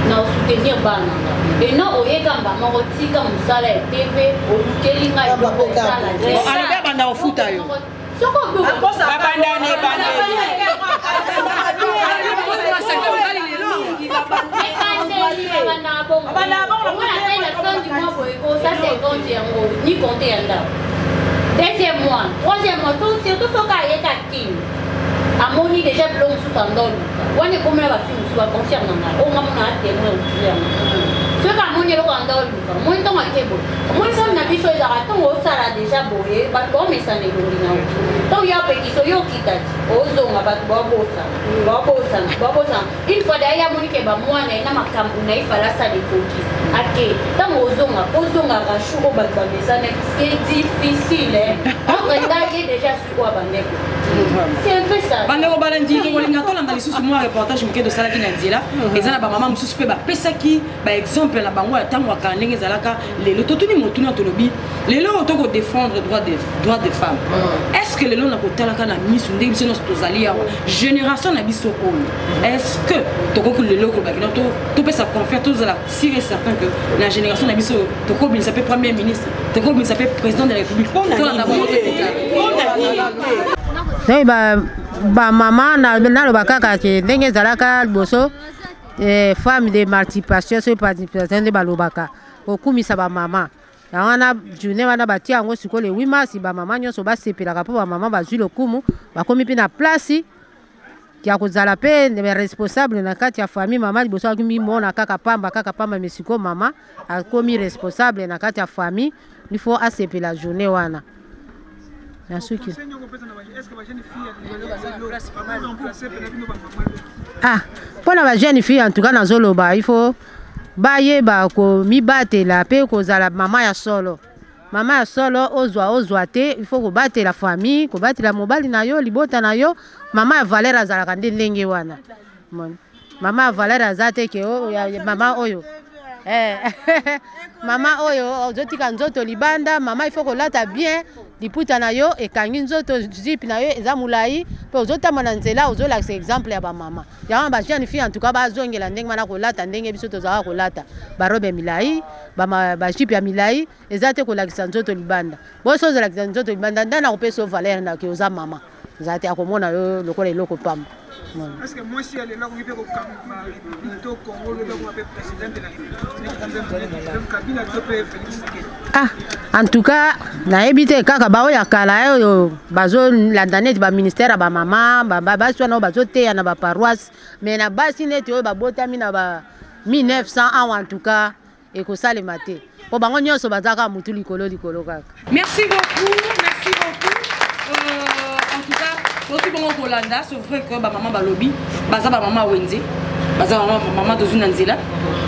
na osoutenir bana na nga eno oyekamba moko tika mosala ya TV, olukeli ngai eloko osala te. Alobi abanda kofuta yo. Soko Babandani ebandeli, babandaka bongo. Omona pe na fin du mois boye kosa 50 yango ni compte ya ndako, deuxième mois, troisième mois, surtout soki ayeka kini, amoni déjà biloko mosusu andoluka wana, ekomela bafille mosusu baconcert na ngai oyo nga mona atémoin okili yango. Soki amoni eloko andoluka, omoni ntongo ake boye, omoni fone na biso ezalaka ntongo osala déjà boye, bato baomesana elongi na yo. Ntongo ya opekisa yo okita ti ozonga, bato baobosana, baobosana, baobosana. Une fois daye amoni ke bamwana ye na makambo na ye fala asala ekoki ake, ntango ozonga, ozonga rachu oyo bato bamesanaki, c'est difficile entre ngai ye déjà sikoyo bandeko, c'est un peu ça. Bandeko balandi, tokolinga tolanda lisusu mwa reportage moke tosalaki na nzela. Eza na bamama mosusu mpe bapesaki baexemple na bango ya ntango ya kala ndenge ezalaka. Lelo totuni motuna, tolobi lelo oyo tokodéfendre droit de femme, est ce que lelo na kotalaka na miso ndenge biso nyonso tozali awa, génération na biso oyo, est ce que tokoki lelo kolobaki no topesa confiance, tozala sûr et certain que na génération na biso tokobimisa mpe premier ministre, tokobimisa mpe président de la République? Tolanda bango. Donc bamama, naloba kaka ke ndenge ezalaka liboso, femme d'émancipation, soki participation nde balobaka kokumisa bamama yango wana, journée wana batia yango sikoyo le 8 mars, bamama nyonso basepelaka mpo bamama bazwi lokumu, bakomi mpe na place ya kozala mpe responsable na kati ya famille. Mama liboso akomi mona kaka pamba, kaka pamba, mais sikoyo mama akomi responsable na kati ya famille, il faut asepela journée wana na suki. Ah, mpo na bajeune fille, en tout cas nazoloba il faut bayeba komibatela mpe kozala mama ya solo. Mama ya solo ozwa ozwa te, il faut kobatela famille, kobatela mobali na yo, libota na yo. Mama ya valeur azalaka nde ndenge wana. Moni. Mama ya valeur aza te ke oh, ya, ya, mama oyo eh, mama oyo ozotika nzoto libanda. Mama il faut kolata bien, liputa na yo ekangi nzoto, jupe na yo eza molai, mpe ozotambola na nzela ozolakisa exemple ya bamama. Yango ba jeune fille en tout cas bazongela ndenge wana kolata ndenge biso tozalaka kolata barobe ya milai, ba jupe ya milai, eza te kolakisa nzoto libanda. Boso ozolakisa nzoto libanda nde nakopesa yo valeur na ke oza mama, eza te akomona yo lokola eloko pamba. Est-ce que mwasi ya lelo akoki mpe kokamba République to Congo lobi akoma mpe président de la République Kabila to mpe Félix Tshisekedi? Ah, en tout cas nayebi te, kaka baoyo ya kala oyo bazolanda neti baministère ya bamama, basi wana oyo bazoteya na baparoisse, mais na basi neti oyo babotami na ba 1900 awa, en tout cas ekosalema te, mpo bango nyonso baza kaka mutu likolo likolo kaka. Merci beaucoup, merci beaucoup. En tout cas, toki bongo kolanda, c'est vrai que ba maman balobi, baza ba maman wenze, baza ba maman tozwi na nzela,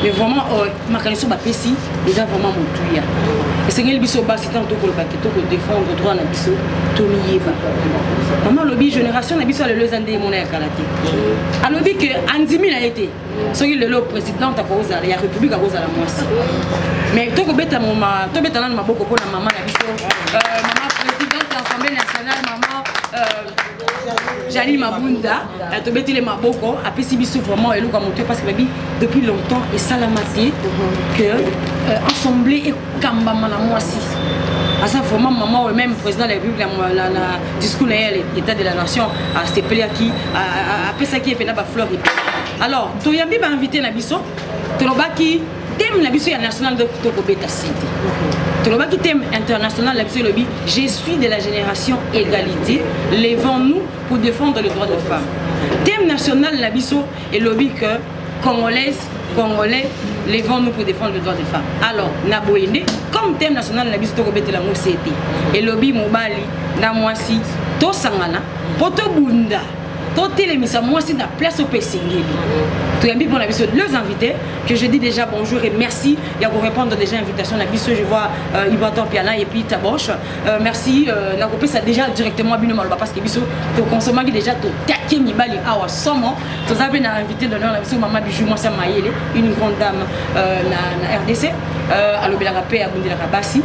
mais vraiment makanisi oyo bapesi eza vraiment motuya. Esengeli biso basi ntango tokoloba ke tokodefendre droit na biso, tomiyeba. Mama alobi génération na biso ya lelo eza nde emona ya kala te. Alobi ke andimi na ye te soki lelo présidente akozala ya république akozala mwasi, mais tokobeta moma, tobeta nanu maboko mpona mama na biso, mama présidente ya Assemblée nationale, mama Janine Mabunda. Tobeteli maboko, apesi biso vraiment eloko ya moto, parce que babi depuis longtemps esalama te que assemblée ekambama na mwasi. Aza vraiment mama oyo même président de la République na discours na ye état de la nation asepelaki, apesaki ye mpena bafleur ebele. Alors toyambi bainvité na biso. Tolobaki thème na biso ya national nde tokobeta sete. Tolobaki thème international na biso elobi: je suis de la génération égalité, levons-nous pour défendre le droit de femme. Thème national na biso elobi que congolaise, congolais, levons-nous pour défendre le droit des femmes. Alors na boye nde comme thème national na biso tokobetela yango sete, elobi mobali na mwasi tosangana mpo tobunda, totelemisa mwasi na place oyo mpe esengeli. Toyambi mpona biso deux invités que je dis déjà bonjour et merci ya korépondre déjà invitation na biso. Je vois Ibrator Piana et puis Taboche. Merci. Nakopesa déjà directement bino maloba, parce que biso tokonsomaki déjà, totake mibali awa somo. Toza mpe na invité d'honneur na biso, mama Bijou, mwasi ya mayele, une grande dame na RDC. Alobelaka mpe abundelaka basi,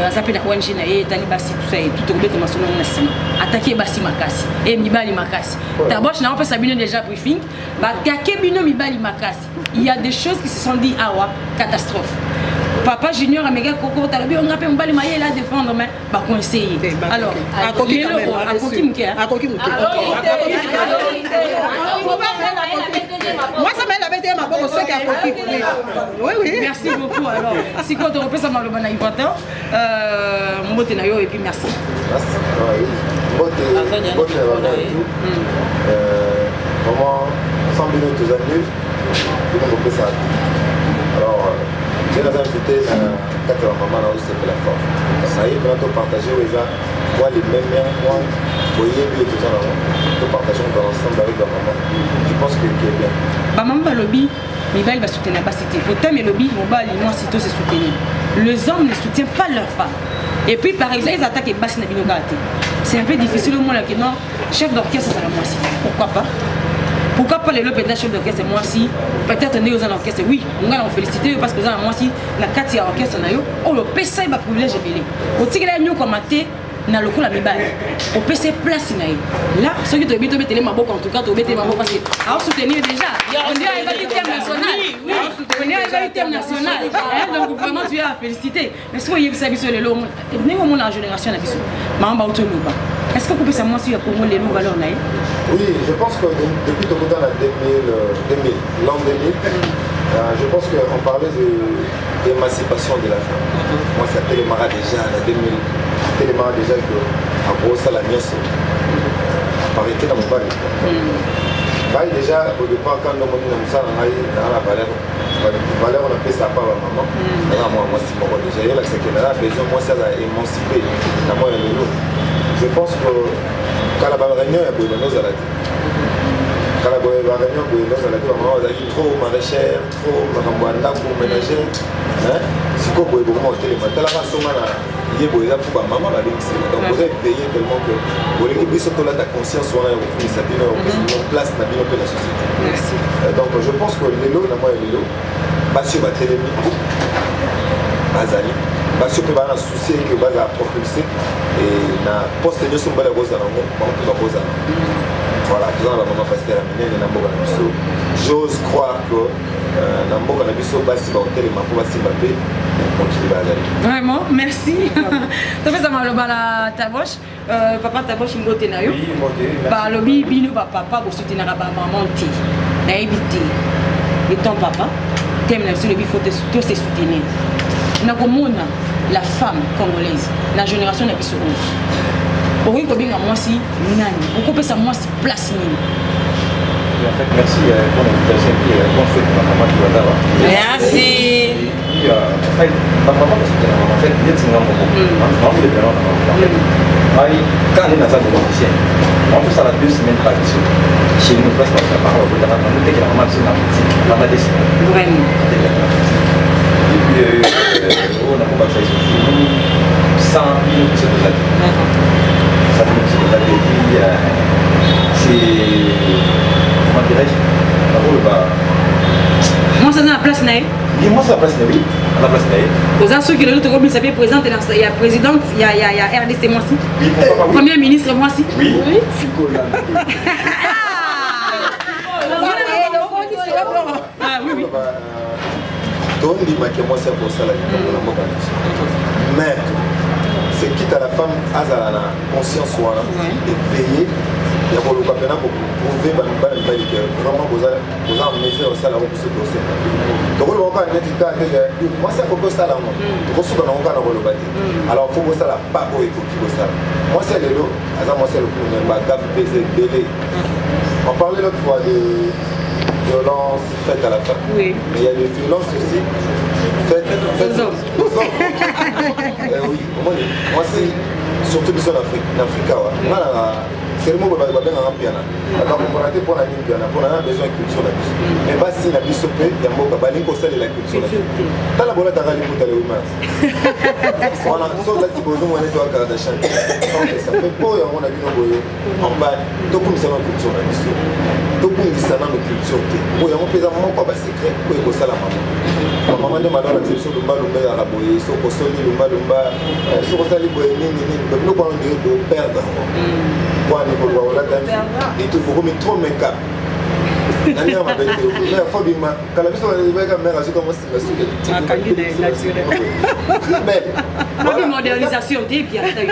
aza mpe na ONG na ye etali basi, tout ça et tout. Tokobeta masolo yango na nsima. Atake basi makasi e mibali makasi. Taboche, na opesa bino déjà briefing, batake bino mibali makasi. Il y a des choses qui se sont dit awa, catastrophe. Papa Junior ameka koko talobi onga mpe mobali mayele a défendre, mais baconseiller. Alors Akoki quand lelo même, akoki moke, hein? Akoki moke. Mwasi mayele abeti ye maboko soki akoki. Oui. Merci beaucoup. Alors sikoyo tokopesa maloba na Ibrator. Mbote na yo et puis merci. Merci. Ouais, mbote, mbote na bango et tout. Vraiment, sans bino toza nul, bino kopesa. Alors, nde naza invité na kati ya bamama na osepela fort na ye mpena topartage oyo eza mwa limemia, mwa boyebi oyo toza nango, topartage dans l'ensemble avec bamama. Je pense que qui est bien. Bamama balobi mibali basoutenir basi te. Po thème elobi mobali mwasi to se soutenir. Les hommes ne soutiennent pas leur femme. Et puis par exemple, ils attaquent basi na bino kaka te. C'est un peu difficile omona ke non, chef d'orchestre azala mwasi. Pourquoi pas? Pourquoi pas lelo mpenza chef d'orchestre mwasi? Peut-être ndenge oza na orchestre, oui, ngai na kofélicité yo parce que oza na mwasi na kati ya orchestre na yo oyo opesa ye baprivilège ebele, otikela ye nyokama te na lokola mibali, opesa ye place na ye là. Soki toyebi tobetele maboko, en tout cas tobetele maboko parce que aosoutenir déjà. On dirait ayebaki thème national, on dirait ayebaki thème national, hein. Donc vraiment tu es à féliciter. Mais soki oyebisa biso lelo ndenge omona génération na biso, mama bauti oloba, est ce que okopesa mwasi ya Congo lelo valeur na ye? Oui, je pense que depuis Tokota na 2000, 2000, l'an 2000, je pense qu'on parlait d'émancipation de la femme. Moi, ça télémara déjà, la 2000, télémara déjà que, en gros, ça la nyonso, parité na mobali. Ngai déjà au départ, quand nomoni na mosala na ngai naa na valeur, valeur on apesa pa bamama, naza mwa mwasi moko déjà eyelakisaki naza besoin mwasi aza émancipé na mwa ya lelo. Je pense que kala ba réunion ya boye bando ozala te. Kala boye baréunion boye ndozalaki bamama bazalaki trop maraîchère, trop makambo ya ndako, ménagère. Sikoyo boye bokoma kotelema, talaka songa na ye boye eza mpo bamama babengisela. Donc boza éveillé tellement que bolingi biso tolata conscience wana ya kokumisa bino, ya kopesa bino place na bino mpe na société. Donc je pense que lelo na mwa ya lelo basi oyo batelemi bazali basi oyo mpe baa na souci ke bazala propulsé na poste nyonso mobali akozala yango, bango mpe bakozala. Voilà, toza na bamama pasteur ya minene na mboka na biso. J'ose croire que na mboka na biso basi bakotelema mpo basimba mpe mokili bazali. Vraiment, merci. Topesa maloba na Taboche. Papa Taboche, mbote na yo. Balobi bino bapapa bosutenaka bamama te. Nayebi te, étant papa, thème na biso lobi faut to se soutenir. Nakomona la femme congolaise na génération na biso oyo, okoki kobenga mwasi nani? Okopesa mwasi place nini? En fait, merci pour l'invitation et puis bonne fête à maman qui va là. Merci. Et puis, en fait, ma maman, parce que en fait, il y a des gens qui ont des gens en fait, quand on est dans un musicien, on fait ça la 2 semaines par chez nous, parce que par rapport à la maman, on a la boutique pendant 2 semaines. Vraiment. Et puis, on a commencé à 100 000 qui sont là. 100 000 qui sont là. Et puis, c'est, comment dirais-je, bah, mwasi aza na place na ye. Mwasi na place na ye, oui, na place na ye. Oza soki lelo tokobimisa mpe présidente ya présidente ya RDC mwasi, premier ministre mwasi. Oui. Ah, oui. Tondimaki mwasi ya kosala likambo na mboka na biso, mais c'est quitte à la femme azala na conscience wana éveillé ya koluka mpena koprouver bana mibali ke vraiment boza en mesure kosala yango. Biso tosenga tokoloba kaka neti kaka te ke mwasi akoki kosala yango, tokosuka nango kaka na koloba te. Alors faut kosala pa oyo ekoki kosala. Mwasi ya lelo aza mwasi ya lokumu, me bagaffes mpe eza ebele. On parlait l'autre fois de violence faite à la femme. Oui. Mais il y a des violences aussi faites aux hommes. Aux hommes. Eh oui, moi, moi c'est surtout biso na Afrique, na Afrique awa. Nga na seulement boye bato babengaka mpiana, bato bakomprendre te mpona nini mpiana, mpona na besoin ya culture na biso. Mais basi na biso mpe ya mboka balingi kosalela culture na biso. Tala, bolataka liputa le 8 mars wana, so olati bozomona neti wa Kardashian. Donc ça fait po yango na bino boye en bas. Tokumisa na culture na biso, tobungisa nano culture te, po yango mpe eza moko ya basecret oyo ekosala mama bamama nde malolakisa biso lumbalumba ezalaka boye. Soki osoli lumbalumba, soki osali boye nini nini, biloko wana ondire boperdre yango. Kwani koloba kolata etu bokomi trop make-up na ndenge mabe te, mais fo bima kala biso bayaka mare azoka mosinga suki très belle. Babi modernisation te puis ata yo.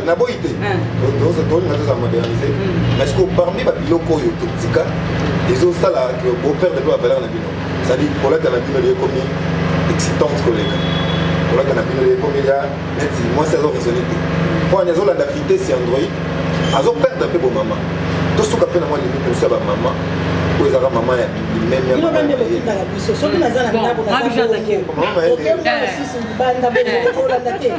Naboyi te, tolinga toza moderniser, mais ce que parmi babiloko oyo totika ezosala boperdre mpe bavaleur na bino, c'est-à-dire kolata na bino ekomi excitante koleka, kolata na bino ekomi ya neti mwasi azo raisonner te mpo ani azolanda vitesse ya Android, azoperdre mpe bomama. Tosuka mpe na mwa limite mosu ya bamama oyo ezalaka mama ya limeme. Bino bande botindaka biso soki naza na ndako, okemba mosusu libanda olanda te.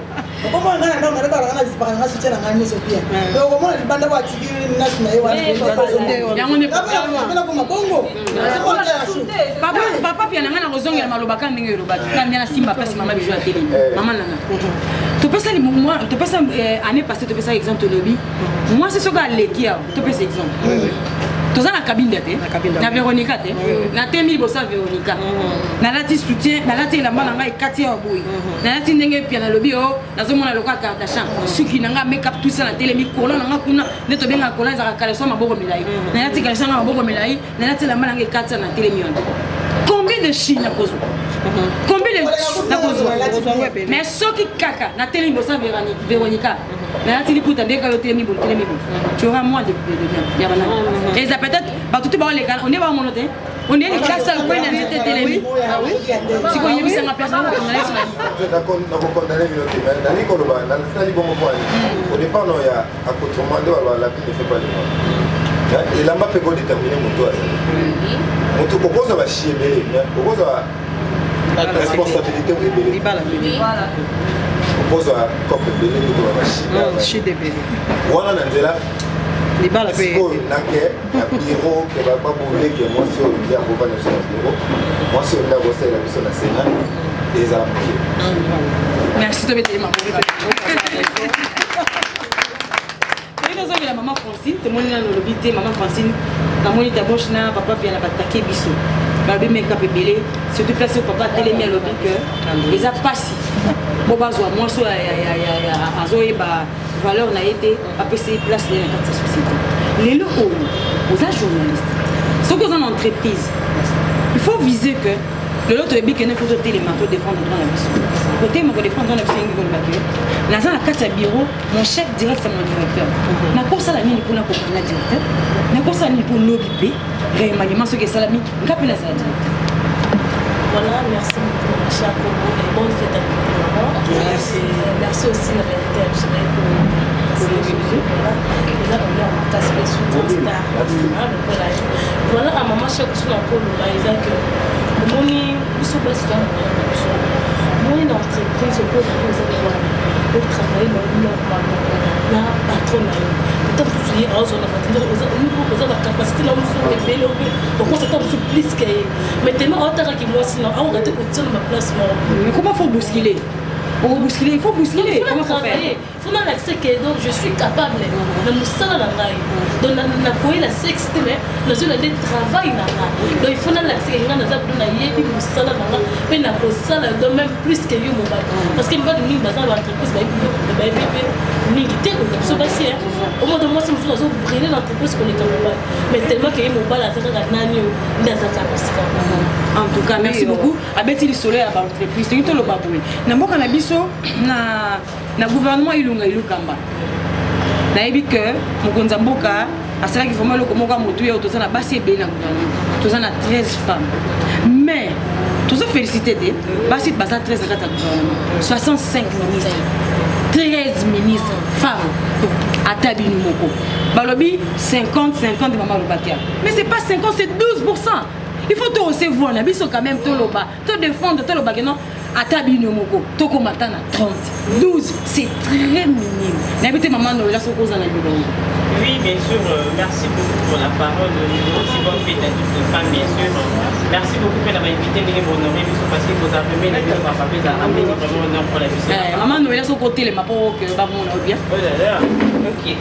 Okomona ngai na ndako nalataka nanga zipaka nanga soutien na ngai nyonso bien, mais okomona libanda po atiki nasu na ye wana koma bongo. Papa pia na ngai, na kozongela maloba kaka ndenge elobaki kaka nde nasimba mpasi. Mama Bijou atelemi, mama nanga, topesa topesa année passée, topesa exemple, tolobi mwasi soki aleki awa. Topesa exemple, toza na Kabinda te, na Veronica te, natemi liboso ya Veronica, nalati soutien, nalati elamba na ngai ekati awa boye, nalati ndenge pia nalobi o nazomona lokola Kardashian, suki na ngai, makeup, tout ça, natelemi, collant na ngai kuna nde tobengaka collant, ezalaka caleçon maboko milai, nalati caleçon nga maboko milai, nalati elamba na ngai ekati, na telemi wana, combien de chi nakozwa, combien de nakozwa? Mais soki kaka natelemi liboso ya Veronica, nalati liputa ndenge kaka yo telemi boye, telemi boye, tu auras moins de ya banani eza peut-être bato te baoleka onde baomono te, onde likasa lokwei na nzete etelemi. Sikoyo yebisanga place Nakokondane bino te, mais nalingi koloba nasali bongo mpo ani au départ no ya accoutrement nde baloba l'habit ne fait pas le moine. Elamba mpe kodétermine moto azali moto. Okozwa bachi ebele, mais okozwa responsabilité ebele, okozwa cope ebele, tokoba bachi wana na nzela. Libala pe sikoyo nake na bureau ke babuleke mwasi oyo nde akovanda biso na bureau, mwasi oyo nde akosalela biso na sénat, ezala moke. Merci, tobeteli maboko. Toyei tozongela mama Francine. Tomoni nano olobi te. Mama Francine, namoni taboche na papa Pia na batake biso, balobi makeup ebele, surtout place oyo papa atelemi, alobi ke eza mpasi po bazwa mwasi oyo azoyeba valeur na ye te, bapesi ye place na ye na kati ya société. Lelo oyo oza journaliste, soki oza na entreprise, il faut viser que lelo toyebi kende fo totelema, todéfendre droit na biso. Kotelema kodéfendre droit na biso elingi koloba ke naza na kati ya bureau, mon chef direct c'est mon directeur, nakosala nini mpona kokanga directeur, nakosala nini mpo lobi mpe remaniement soki esalami, nga mpe nazala directeur. Voilà, merci beaucoup, ma chère Congo, et bonne fête à toutes les mamans. Merci. Merci aussi à l'invité à Voilà, eza honneur makasi mpe surtout star lokola ye. Voilà, a mama chère, biso na koloba eza que omoni biso basi toza na moyen na biso. Omoni na entreprise okoza oza wana, otravaille normalement na patron na yo, peut-être mosusu ye azwa na oza bacapacité na mosusu ebele, okosa ta mosusu plus ke ye, mais tellement aotakaki mwasi na aoka te kotia na baplace moko. Mais comment faut bousculer? On bousculer, il faut bousculer. Comment faut faire? Faut nalakisa ke donc je suis capable na mosala na ngai, donc nakoyela sexe te, mais nazoyela nde travail na nga. Donc il faut nalakisa ke ngai naza budo, nayebi mosala na nga mpe nakosala, donc même plus ke yo mobali, parce que mibali mingi baza na baentreprise, bayebi mpe mingi te koleka biso basi. Omoto mwasi mosusu azobrille na entreprise koleka mobali, mais tellement ke ye mobali aza kaka nani oyo nde aza kaka mosika. En tout cas, merci beaucoup. Abeti lisolo ya baentreprise. Tolingi toloba boye, na mboka na biso, na gouvernement Ilunga Ilukamba, nayebi ke mokonzi ya mboka asalaki vraiment eloko moko ya motu oyo. Toza na basi ebele na gouvernement, toza na 13 femmes, mais tozo félicité te. Basi baza 13 na kati ya gouvernement, 65 ministres, 13 ministres femmes. Ata bino moko balobi 50 50, mama alobaki, mais c'est pas 50, c'est 12. Il faut to recevoir na biso quand même, toloba, to défendre, tolobaki non, ata bino moko tokoma ata na 30. 12, c'est très minime. Nayebi te, mama Noela, soki oza na liloba. Oui, bien sûr, merci beaucoup pour la parole. Aussi bonne fête à toutes les femmes, bien sûr. Merci beaucoup pour l'avoir invité, de m'honorer, parce que vous avez mis la vie, papa, vous avez amené vraiment honneur pour la vie. Maman Noela, soki otelema mpo ke bamona bien. Oh là là, ok.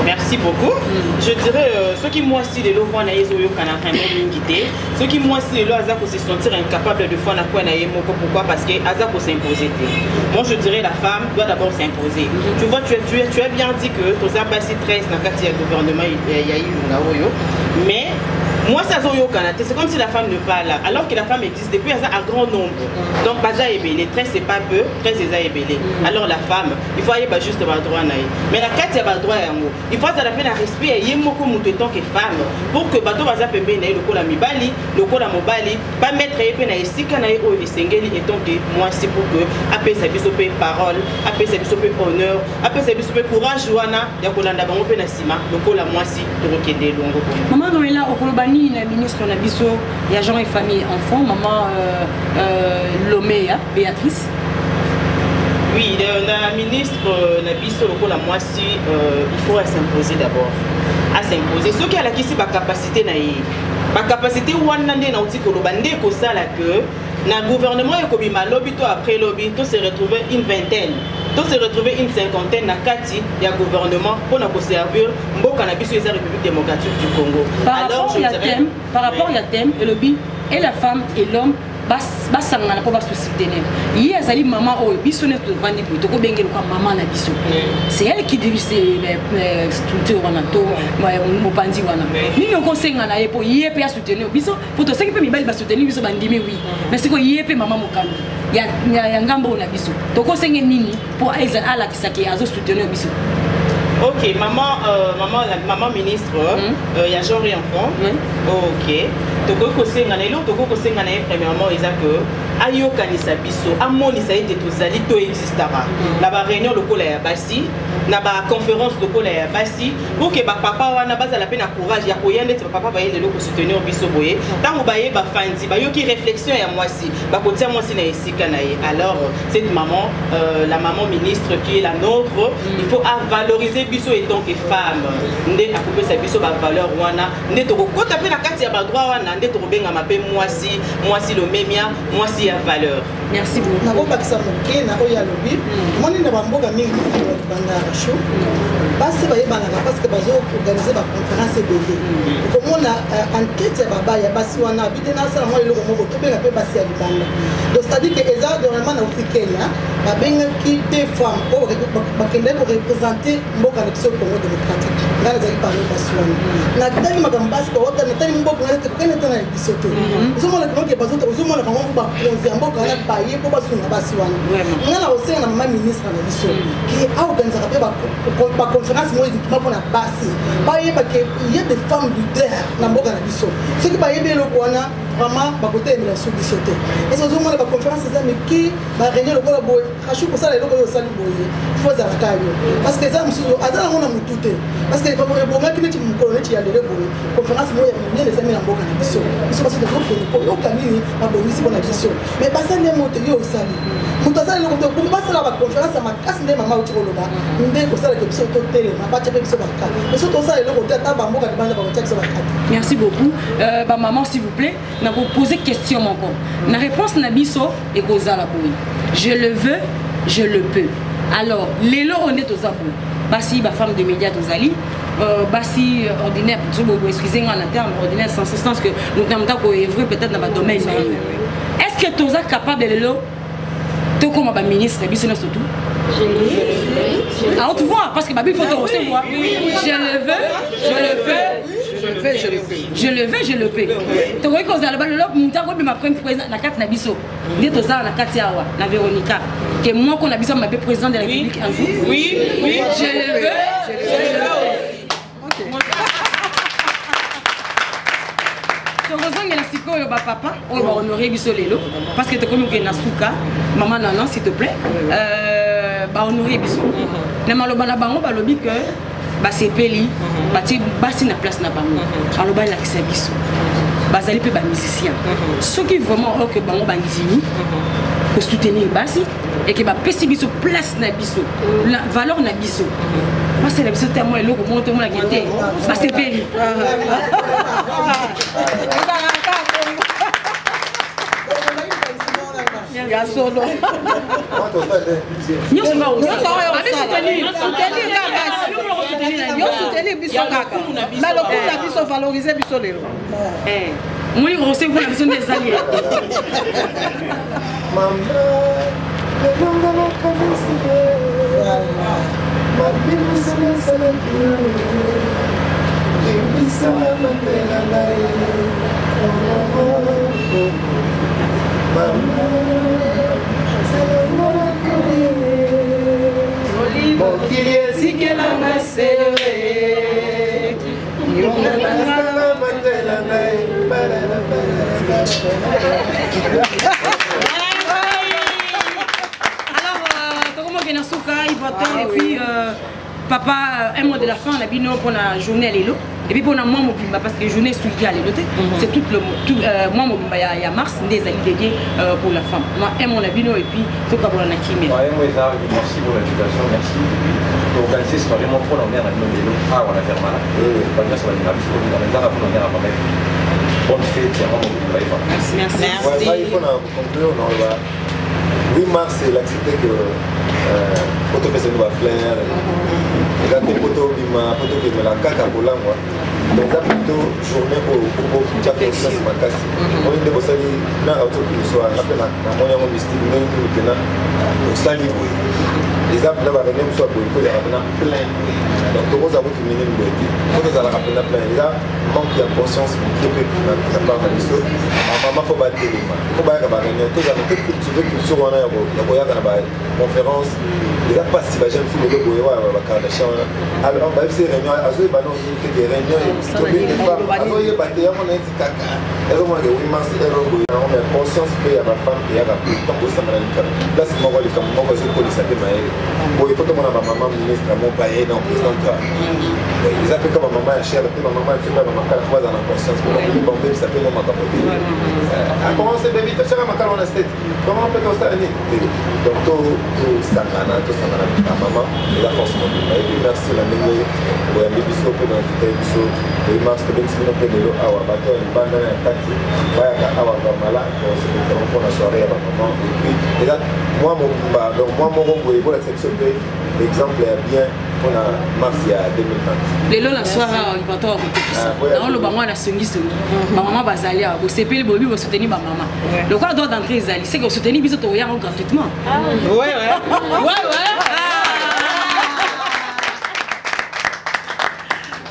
Merci beaucoup. Je dirais, soki mwasi lelo voix na ye ezoyokana vraiment mingi te, soki mwasi lelo aza kose sentir incapable de fois na kwa na ye moko, pourquoi? Parce que aza kos'imposer te. Moi, je dirais, la femme doit d'abord s'imposer. Tu vois, tu as bien dit que toza basi 13 na kati ya gouvernement ya Ilunga oyo, mais mwasi azoyokana te, c'est comme si la femme ne parle là, alors que la femme existe depuis, aza un grand nombre. Donc baza ebele, 13 c'est pas peu, 13 eza ebele. Alors la femme, il faut ayeba juste badroit na ye, mais na kati ya badroit yango, il faut azala mpe na respect ya ye moko moto etant que femme, pour que bato baza pembeni na ye, lokola mibali, lokola mobali, bamettre ye mpe na esika na ye oyo esengeli etant que mwasi, pour que apesa biso mpe parole, apesa biso mpe honneur, apesa biso mpe courage wana ya kolanda bango mpe na nsima. Lokola mwasi, tokokende elongo. Mama Noela, okoloba nini na ministre na biso ya genre et famille, enfant, mama Lomea Béatrice? Oui, la ministre na biso, lokola mwasi, il faut s'imposer d'abord, à s'imposer. Soki alakisi bacapacité na ye, bacapacité wana nde nauti koloba, nde ekosala que na gouvernement ekobima lobi to après lobi, to se retrouver une vingtaine, to se retrouver une cinquantaine na kati ya gouvernement mpona koservir mboka na biso, eza République démocratique du Congo. Par rapport ya thème, par rapport ya thème elobi et la femme et l'homme basangana mpo basoutenir ye. Azali mama oyo biso nyonso tovandi boye, tokobenge lokwa mama na biso. C'est elle qui dirige structure wana to mopanzi wana. Nini okosenga na ye mpo ye mpe asoutenir biso? Mpo tosengi mpe mibali basoutenir biso, bandimi, oui, mais sikoyo ye mpe mama mokambi ya ngambo oyo na biso, tokosenge nini mpo alakisaki azosoutenir biso? Ok, maman, maman, la, maman ministre, il y a genre et enfant. Ok. Tokoki kosenga na eloko, tokoki kosenga na ye premièrement eza que ayokanisa biso, amonisa ete tozali, to existaka na baréunion lokola ya basi. na baconférence lokola ya basi pour ke bapapa wana bazala mpe na courage ya koya ndeti bapapa baye lelo kosoutenir biso boye. Ntango baye bafandi, bayoki réflexion ya mwasi, bakotia mwasi na esika na ye. Alors cette maman, la maman ministre qui est la nôtre, il faut avaloriser biso etant que femme. Nde akopesa biso bavaleur wana, nde tokokota mpe na kati ya badroit wana, nde tokobengama mpe mwasi, mwasi lomemia, mwasi ya valeur. Merci beaucoup. Nakobakisa moke na oyo alobi. Omoni, na bamboka mingi banda ya rasho, basi bayebanaka parce que bazoorganize baconférence ebele. Okomona enquête ya baba ya basi wana abi te nasala mwa eloko moko, tobenga mpe basi ya libanda. Donc c'est-à-dire que eza dernièrement na uti Kenya, babengaki deux femmes oyo bakendaki koreprésente mboka na biso Congo démocratique. Ngai nazalaki parmi basi wana. Natali makambo basi baota, natali mboka wana, tekokende te na biso te. Ozomona ke ozomona bango bakonzi ya mboka wana baye mpo basunga basi wana. Ngai na kosenga na mama ministre na biso ke aorganisaka mpe baconférence moko uniquement mpona basi, bayeba ke ye des femmes leader na mboka na biso. Soki bayebi eloko wana, vraiment bakotelemela biso biso te. Ese ozomona baconférence eza mike, baréunion lokola boye. Kashu, kosala eloko oyo osali boye, fo ezalaka yo, parce que eza mosusu aza nango na motu te, parce que ebongaki neti mokolo neti ya lelo boye, conférence moko ya monene ezami na mboka na biso. Biso basi tozokende po yoka nini babongisi mpo na biso, mais basali yango te. Yo osali, moto asali eloko te. Bongo basala baconférence ya makasi nde mama auti koloba, nde kosalaka biso totelema, batya mpe biso baka biso tosala eloko te. Ata bamboka libanda bakotia biso baka te. Merci beaucoup. Bamaman, s'il vous plaît, nakopose question moko na réponse na biso ekozala boye: je le veux, je le peux. Alors lelo oyo nde toza boye, basi, bafemme de média, tozali basi ordinaire, excusez nga na terme ordinaire, sans sens que moto na moto akoevre peut-être na badomaine na ye. Est ce que toza capable lelo tokóma baministre biso nyonso tout à haute voix? Parce que babi, faut te recevoir. Je le veux, je le peux. Je le veux, je le peux. Je le veux, je le peux. Tokoki kozala balelo moto akobima premier président na kati na biso nde tozala na kati awa na Véronica, ke moko na biso mabe président de la République un jour. Oui. Je le veux, je le peux. Tokozongela sikoyo bapapa oyo bahonore biso lelo, parce que tokomi kokende na suka. Mama Nanan, s'il te plaît, bahonore biso na maloba na bango, balobi ke basepeli, batie basi na place na bango. Aloba elakisa biso bazali mpe bamusicien. Soki vraiment oyo ke bango bandimi kosoutenir basi eke bapesi biso place na biso, valeur na biso, basala biso te mwa eloko moko tomonaki te, basepeli. Ya solo. Nyonso. Yo soutenir biso kaka na lokumu na biso, valoriser biso lelo. Moni recevoir na biso nde ezali. Mama, elonga nakanisi mabimiso nasalaki, limbisanga mapela ngai. Mama, mokili ezikelanga sere yonga nasala matela ngai. Alors tokomokende na suka ivoton. Et puis papa, un mot de la fin na bino mpona journée ya lelo et puis mpona mois mobimba, parce que journée esuki ya lelo te, c'est tout le tout, mois mobimba ya mars nde ezali dédié pour la femme. Moi, un mot na bino et puis tokabola na kimia. Ouais, moi, Eza, merci pour l'invitation, merci. Organiser soirée moko mpona honneur na bino lelo awa na Vermala. Bato nyonso balingaka biso, tolingaka ezaka mpona honneur ya mama. Bonne fête ya mama mobimba eva. Merci. Ouais, ngai mpona koconclure, na 8 mars elakisi te ke po topesa bino bafleur, eza te po tobima, po tokendela kaka kolangwa, mais eza plutôt journée oyo po tia conscience makasi oyo nde bosali na auti okiliso anga mpe namoni yango mystique ndenge nini mpena osali boye. Eza mpena baréunion mosusu ya boye po ezalaka mpena plein boye, donc tokozala kutu minini boye te, po tozalaka mpena plein. Eza manque ya conscience moke mpe na part na biso. Bamama fo batelema, fo bayaka baréunion, tozala te cultive culture wana ya koyaka na baconférence. Eza mpasi, bajeune fille lelo boye wana bakardashian wana, alors bayebisi réunion, azoyeba no nini te ke réunion tobi femme, azoyeba te yango. Nayeti kaka ezomonaka 8 mars ero. boye yango, mais conscience mpe ya bafemme eyaka mpe ntango osangana place moko, likambo moko ezokolisa mpe mayele boye. Fo tomona bamama ministre mo baye na présidente, eza mpe ka bamama ya chere mpe bamama ya biso mpe ya bamakala, fo bazala na conscience mpo bakoki bambebisa mpe mwa makambo te. Comment c'est, baby, totyaka makala wana state, comment mpe tosala nini te? Donc tosangana, tosangana bamama, eza force mobimba. Et puis merci na ndenge boyambi biso mpe boinvite biso le mars. Tobengisi bino mpe lelo awa, bato ya libanda na ya kati bayaka awa Gamala, tosepelisa mpona soirée ya bamama. Et puis eza mwa mobimba, donc mwa moko boye bolakisa biso mpe exemple ya bien mpona mars ya 2020. Lelo na soir awa bato bakokokisa naoloba ngo na songisongi. Bamama bazali awa, bosepeli, boyebi bosoutenir bamama. Lokola droit d'entrée ezali, c'est que osoutenir biso, tokoyango gratuitement. Ouais.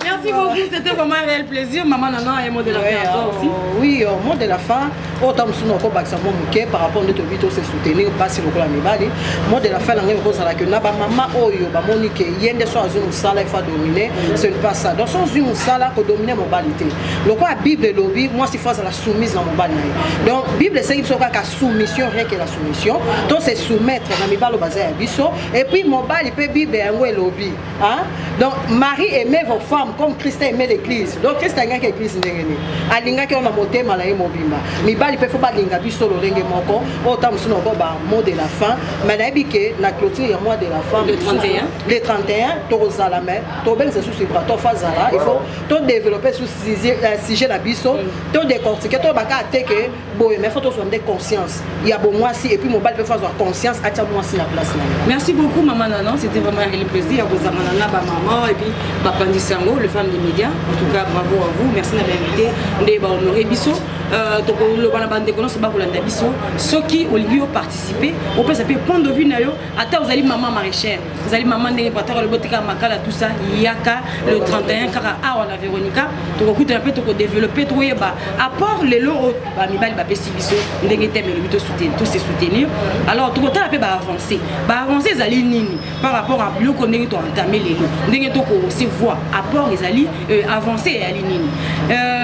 Merci beaucoup, c'était vraiment un réel plaisir. Maman Nana, un mot de la fin à toi aussi. Oui, mot de la fin, oyo mosusu nakobakisa mwa moke par rapport nde toyebi tose soutenir mpasi lokola mibali. Mot de la fin na ngai ekozala ke na bamama oyo bamoni ke ye nde so azwi mosala, il faut dominer, ce n'est pas ça. Donc so ozwi mosala, kodomine mobali te. Lokola Bible elobi, mwasi faut azala soumise na mobali na ye. Donc Bible esengi biso kaka soumission, rien que la soumission, to se soumettre na mibali oyo baza ya biso. Et puis mobali mpe, Bible yango elobi, hein? Donc mari, aimez vos femmes comme Christ a aimé l'église. Donc Christ alingaki église ndenge nini? Alingaki oyo na motema na ye mobimba. Mibali mpe fo balinga biso lolenge moko. Oyo ta mosusu nako ba mot de la fin, mais nayebi ke na clôture ya mois de la femme, le 31, le 31 tokozala, mais tobengisa susu vibratoire fo azala. Il faut todévelopper su sujet na biso, todécortiquer, tolobaka te ke boye, mais fo tozwa nde conscience ya bomwasi. Et puis mobali mpe fo azwa conscience, atia mwasi na place na ye. Merci beaucoup, maman Nanan. C'était vraiment un plaisir. Vous avez ba maman et puis bapandisi yango, le femme des médias. En tout cas, bravo à vous. Merci d'avoir invité nde ba honoré biso. Tokoloba na bandeko nyonso bakolanda biso, soki olingi yo participer, opesa mpe point de vue na yo, ata ozali mama maraîchère, ozali mama ndenge pataka olobi otekaka makala, tout ça, yaka le 31 kaka awa na Véronica. Tokokutana mpe tokodéveloppe, tokoyeba apport lelo oyo bamibali bapesi biso, ndenge te elobi tose soutenir. Alors tokotala mpe baavance, baavance ezali nini par rapport à biloko ndenge toentame lelo, ndenge tokose voir apport ezali, avancé eyali nini.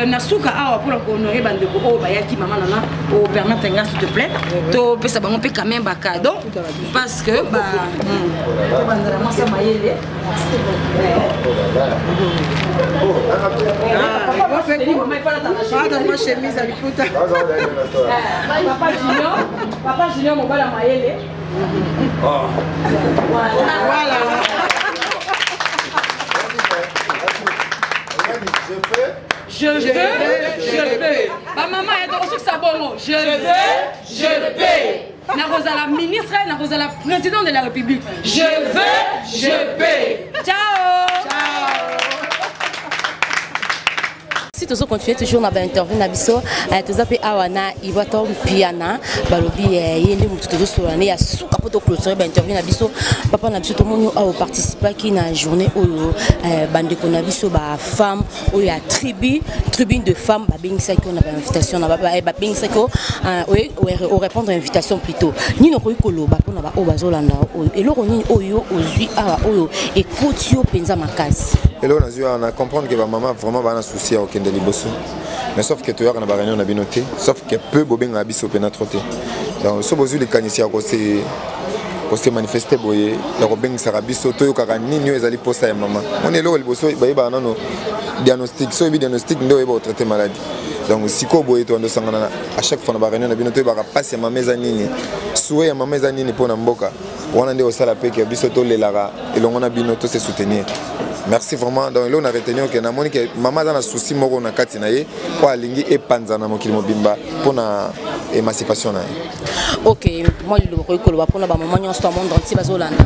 Na suka awa, mpona kohonore bandeko oyo bayaki, mama nana, opermettre nga s'il te plaît, topesa bango mpe quand même bacadeau, parce que tobandela mwasi ya mayele. Pardon, chemise ya liputa. Papa Junior, papa Junior, mobali ya mayele. Voilà. Je peux. Je veux, je peux. Bamama ya tokosukisa bongo. Je veux, je peux. Nakozala ministre, nakozala président de la République. Je veux, je peux. Ciao, ciao. Si tozocontinue toujours na bainterview na biso, toza mpe awa na Iwato Mpiana. Balobi ye nde motu tozosolola nde ya suka mpo toclôture bainterview na biso. Papa na biso, tomoni awa oparticipaki na journée oyo bandeko na biso bafemme oyo ya tribu, tribune de femme, babengisaki oyo na bainvitation, babengisaki orépondre invitation plutôt. Nini okoki koloba mpona baoyo bazolanda oyo? Eloko nini oyo ozwi awa oyo ekoti yo mpenza makasi? Eloko nazwi awa, na comprendre ke bamama vraiment baa na souci ya kokende liboso, mais sauf ke toyaka na baréunion na bino te, sauf ke peu bobengaka biso mpena trop te. Donc so bozwi likanisi ya kose manifeste boye, ya kobengisaka biso, toyokaka nini oyo ezali posa ya mama. Moni eloko liboso bayebaka nano diagnostic. So oyebi diagnostic, nde oyeba kotraite maladie. Donc sikoyo boye toandosangana à chaque fois na baréunion na bino, toyebaka mpasi ya mama eza nini, souhait ya mama eza nini mpona mboka wana, nde osala mpe ke biso tolelaka elongo na bino, tose soutenir. Merci vraiment. Donc eloko na retenir ke namoni ke mama aza na souci moko na kati na ye oyo alingi epanza na mokili mobimba mpona émancipation na ye. Ok, mwa liloba okoki koloba mpona bamama nyonso ya monde entier bazolanda?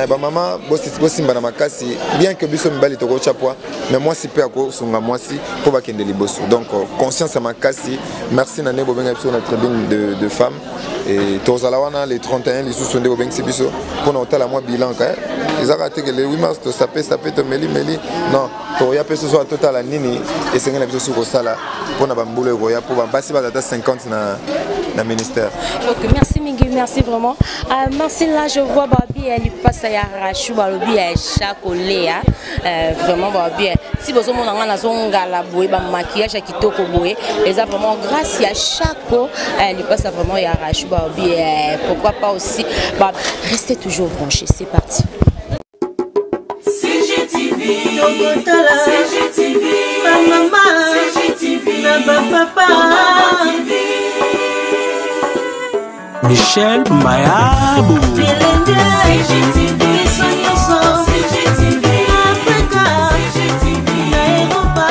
Bamama, bosimba na makasi. Bien que biso mibali tokotya poids, mais mwasi mpe akosunga mwasi mpo bakende liboso. Donc conscience ya makasi. Merci na nde bobenga biso na tribune de femme, et tozala wana le 31 lisusu nde bobengisi biso mpona kotala mwa bilan ka. Ezaka te ke le 8 mars tosape sape, tomeli meli. Non, tokoya mpe soso, totala nini esengeli na biso soki kosala mpona bambula ekoya, mpo basi baza ata 50 na ministère. Ok, merci mingi, merci vraiment. Merci. Là, je vois Babi, elle passe à Rachou, Balobi, à Chacolé, vraiment Babi. Neti bozomona nga nazongala boye, bamaquillage ya kitoko boye, eza vraiment grâce ya Chako lipasa vraiment ya Rachu. Babi pourquoi pas aussi bah, restez toujours branchés, c'est parti. CGTV, Tokotala, CGTV, bamama, CGTV, na bapapa, Michel Mayabo. Bilenge, CGTV, biso nyonso, CGTV, Afrika, CGTV, na Europa.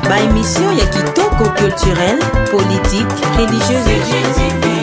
Ba émission ya kitoko, culturelle, politique, religieuse.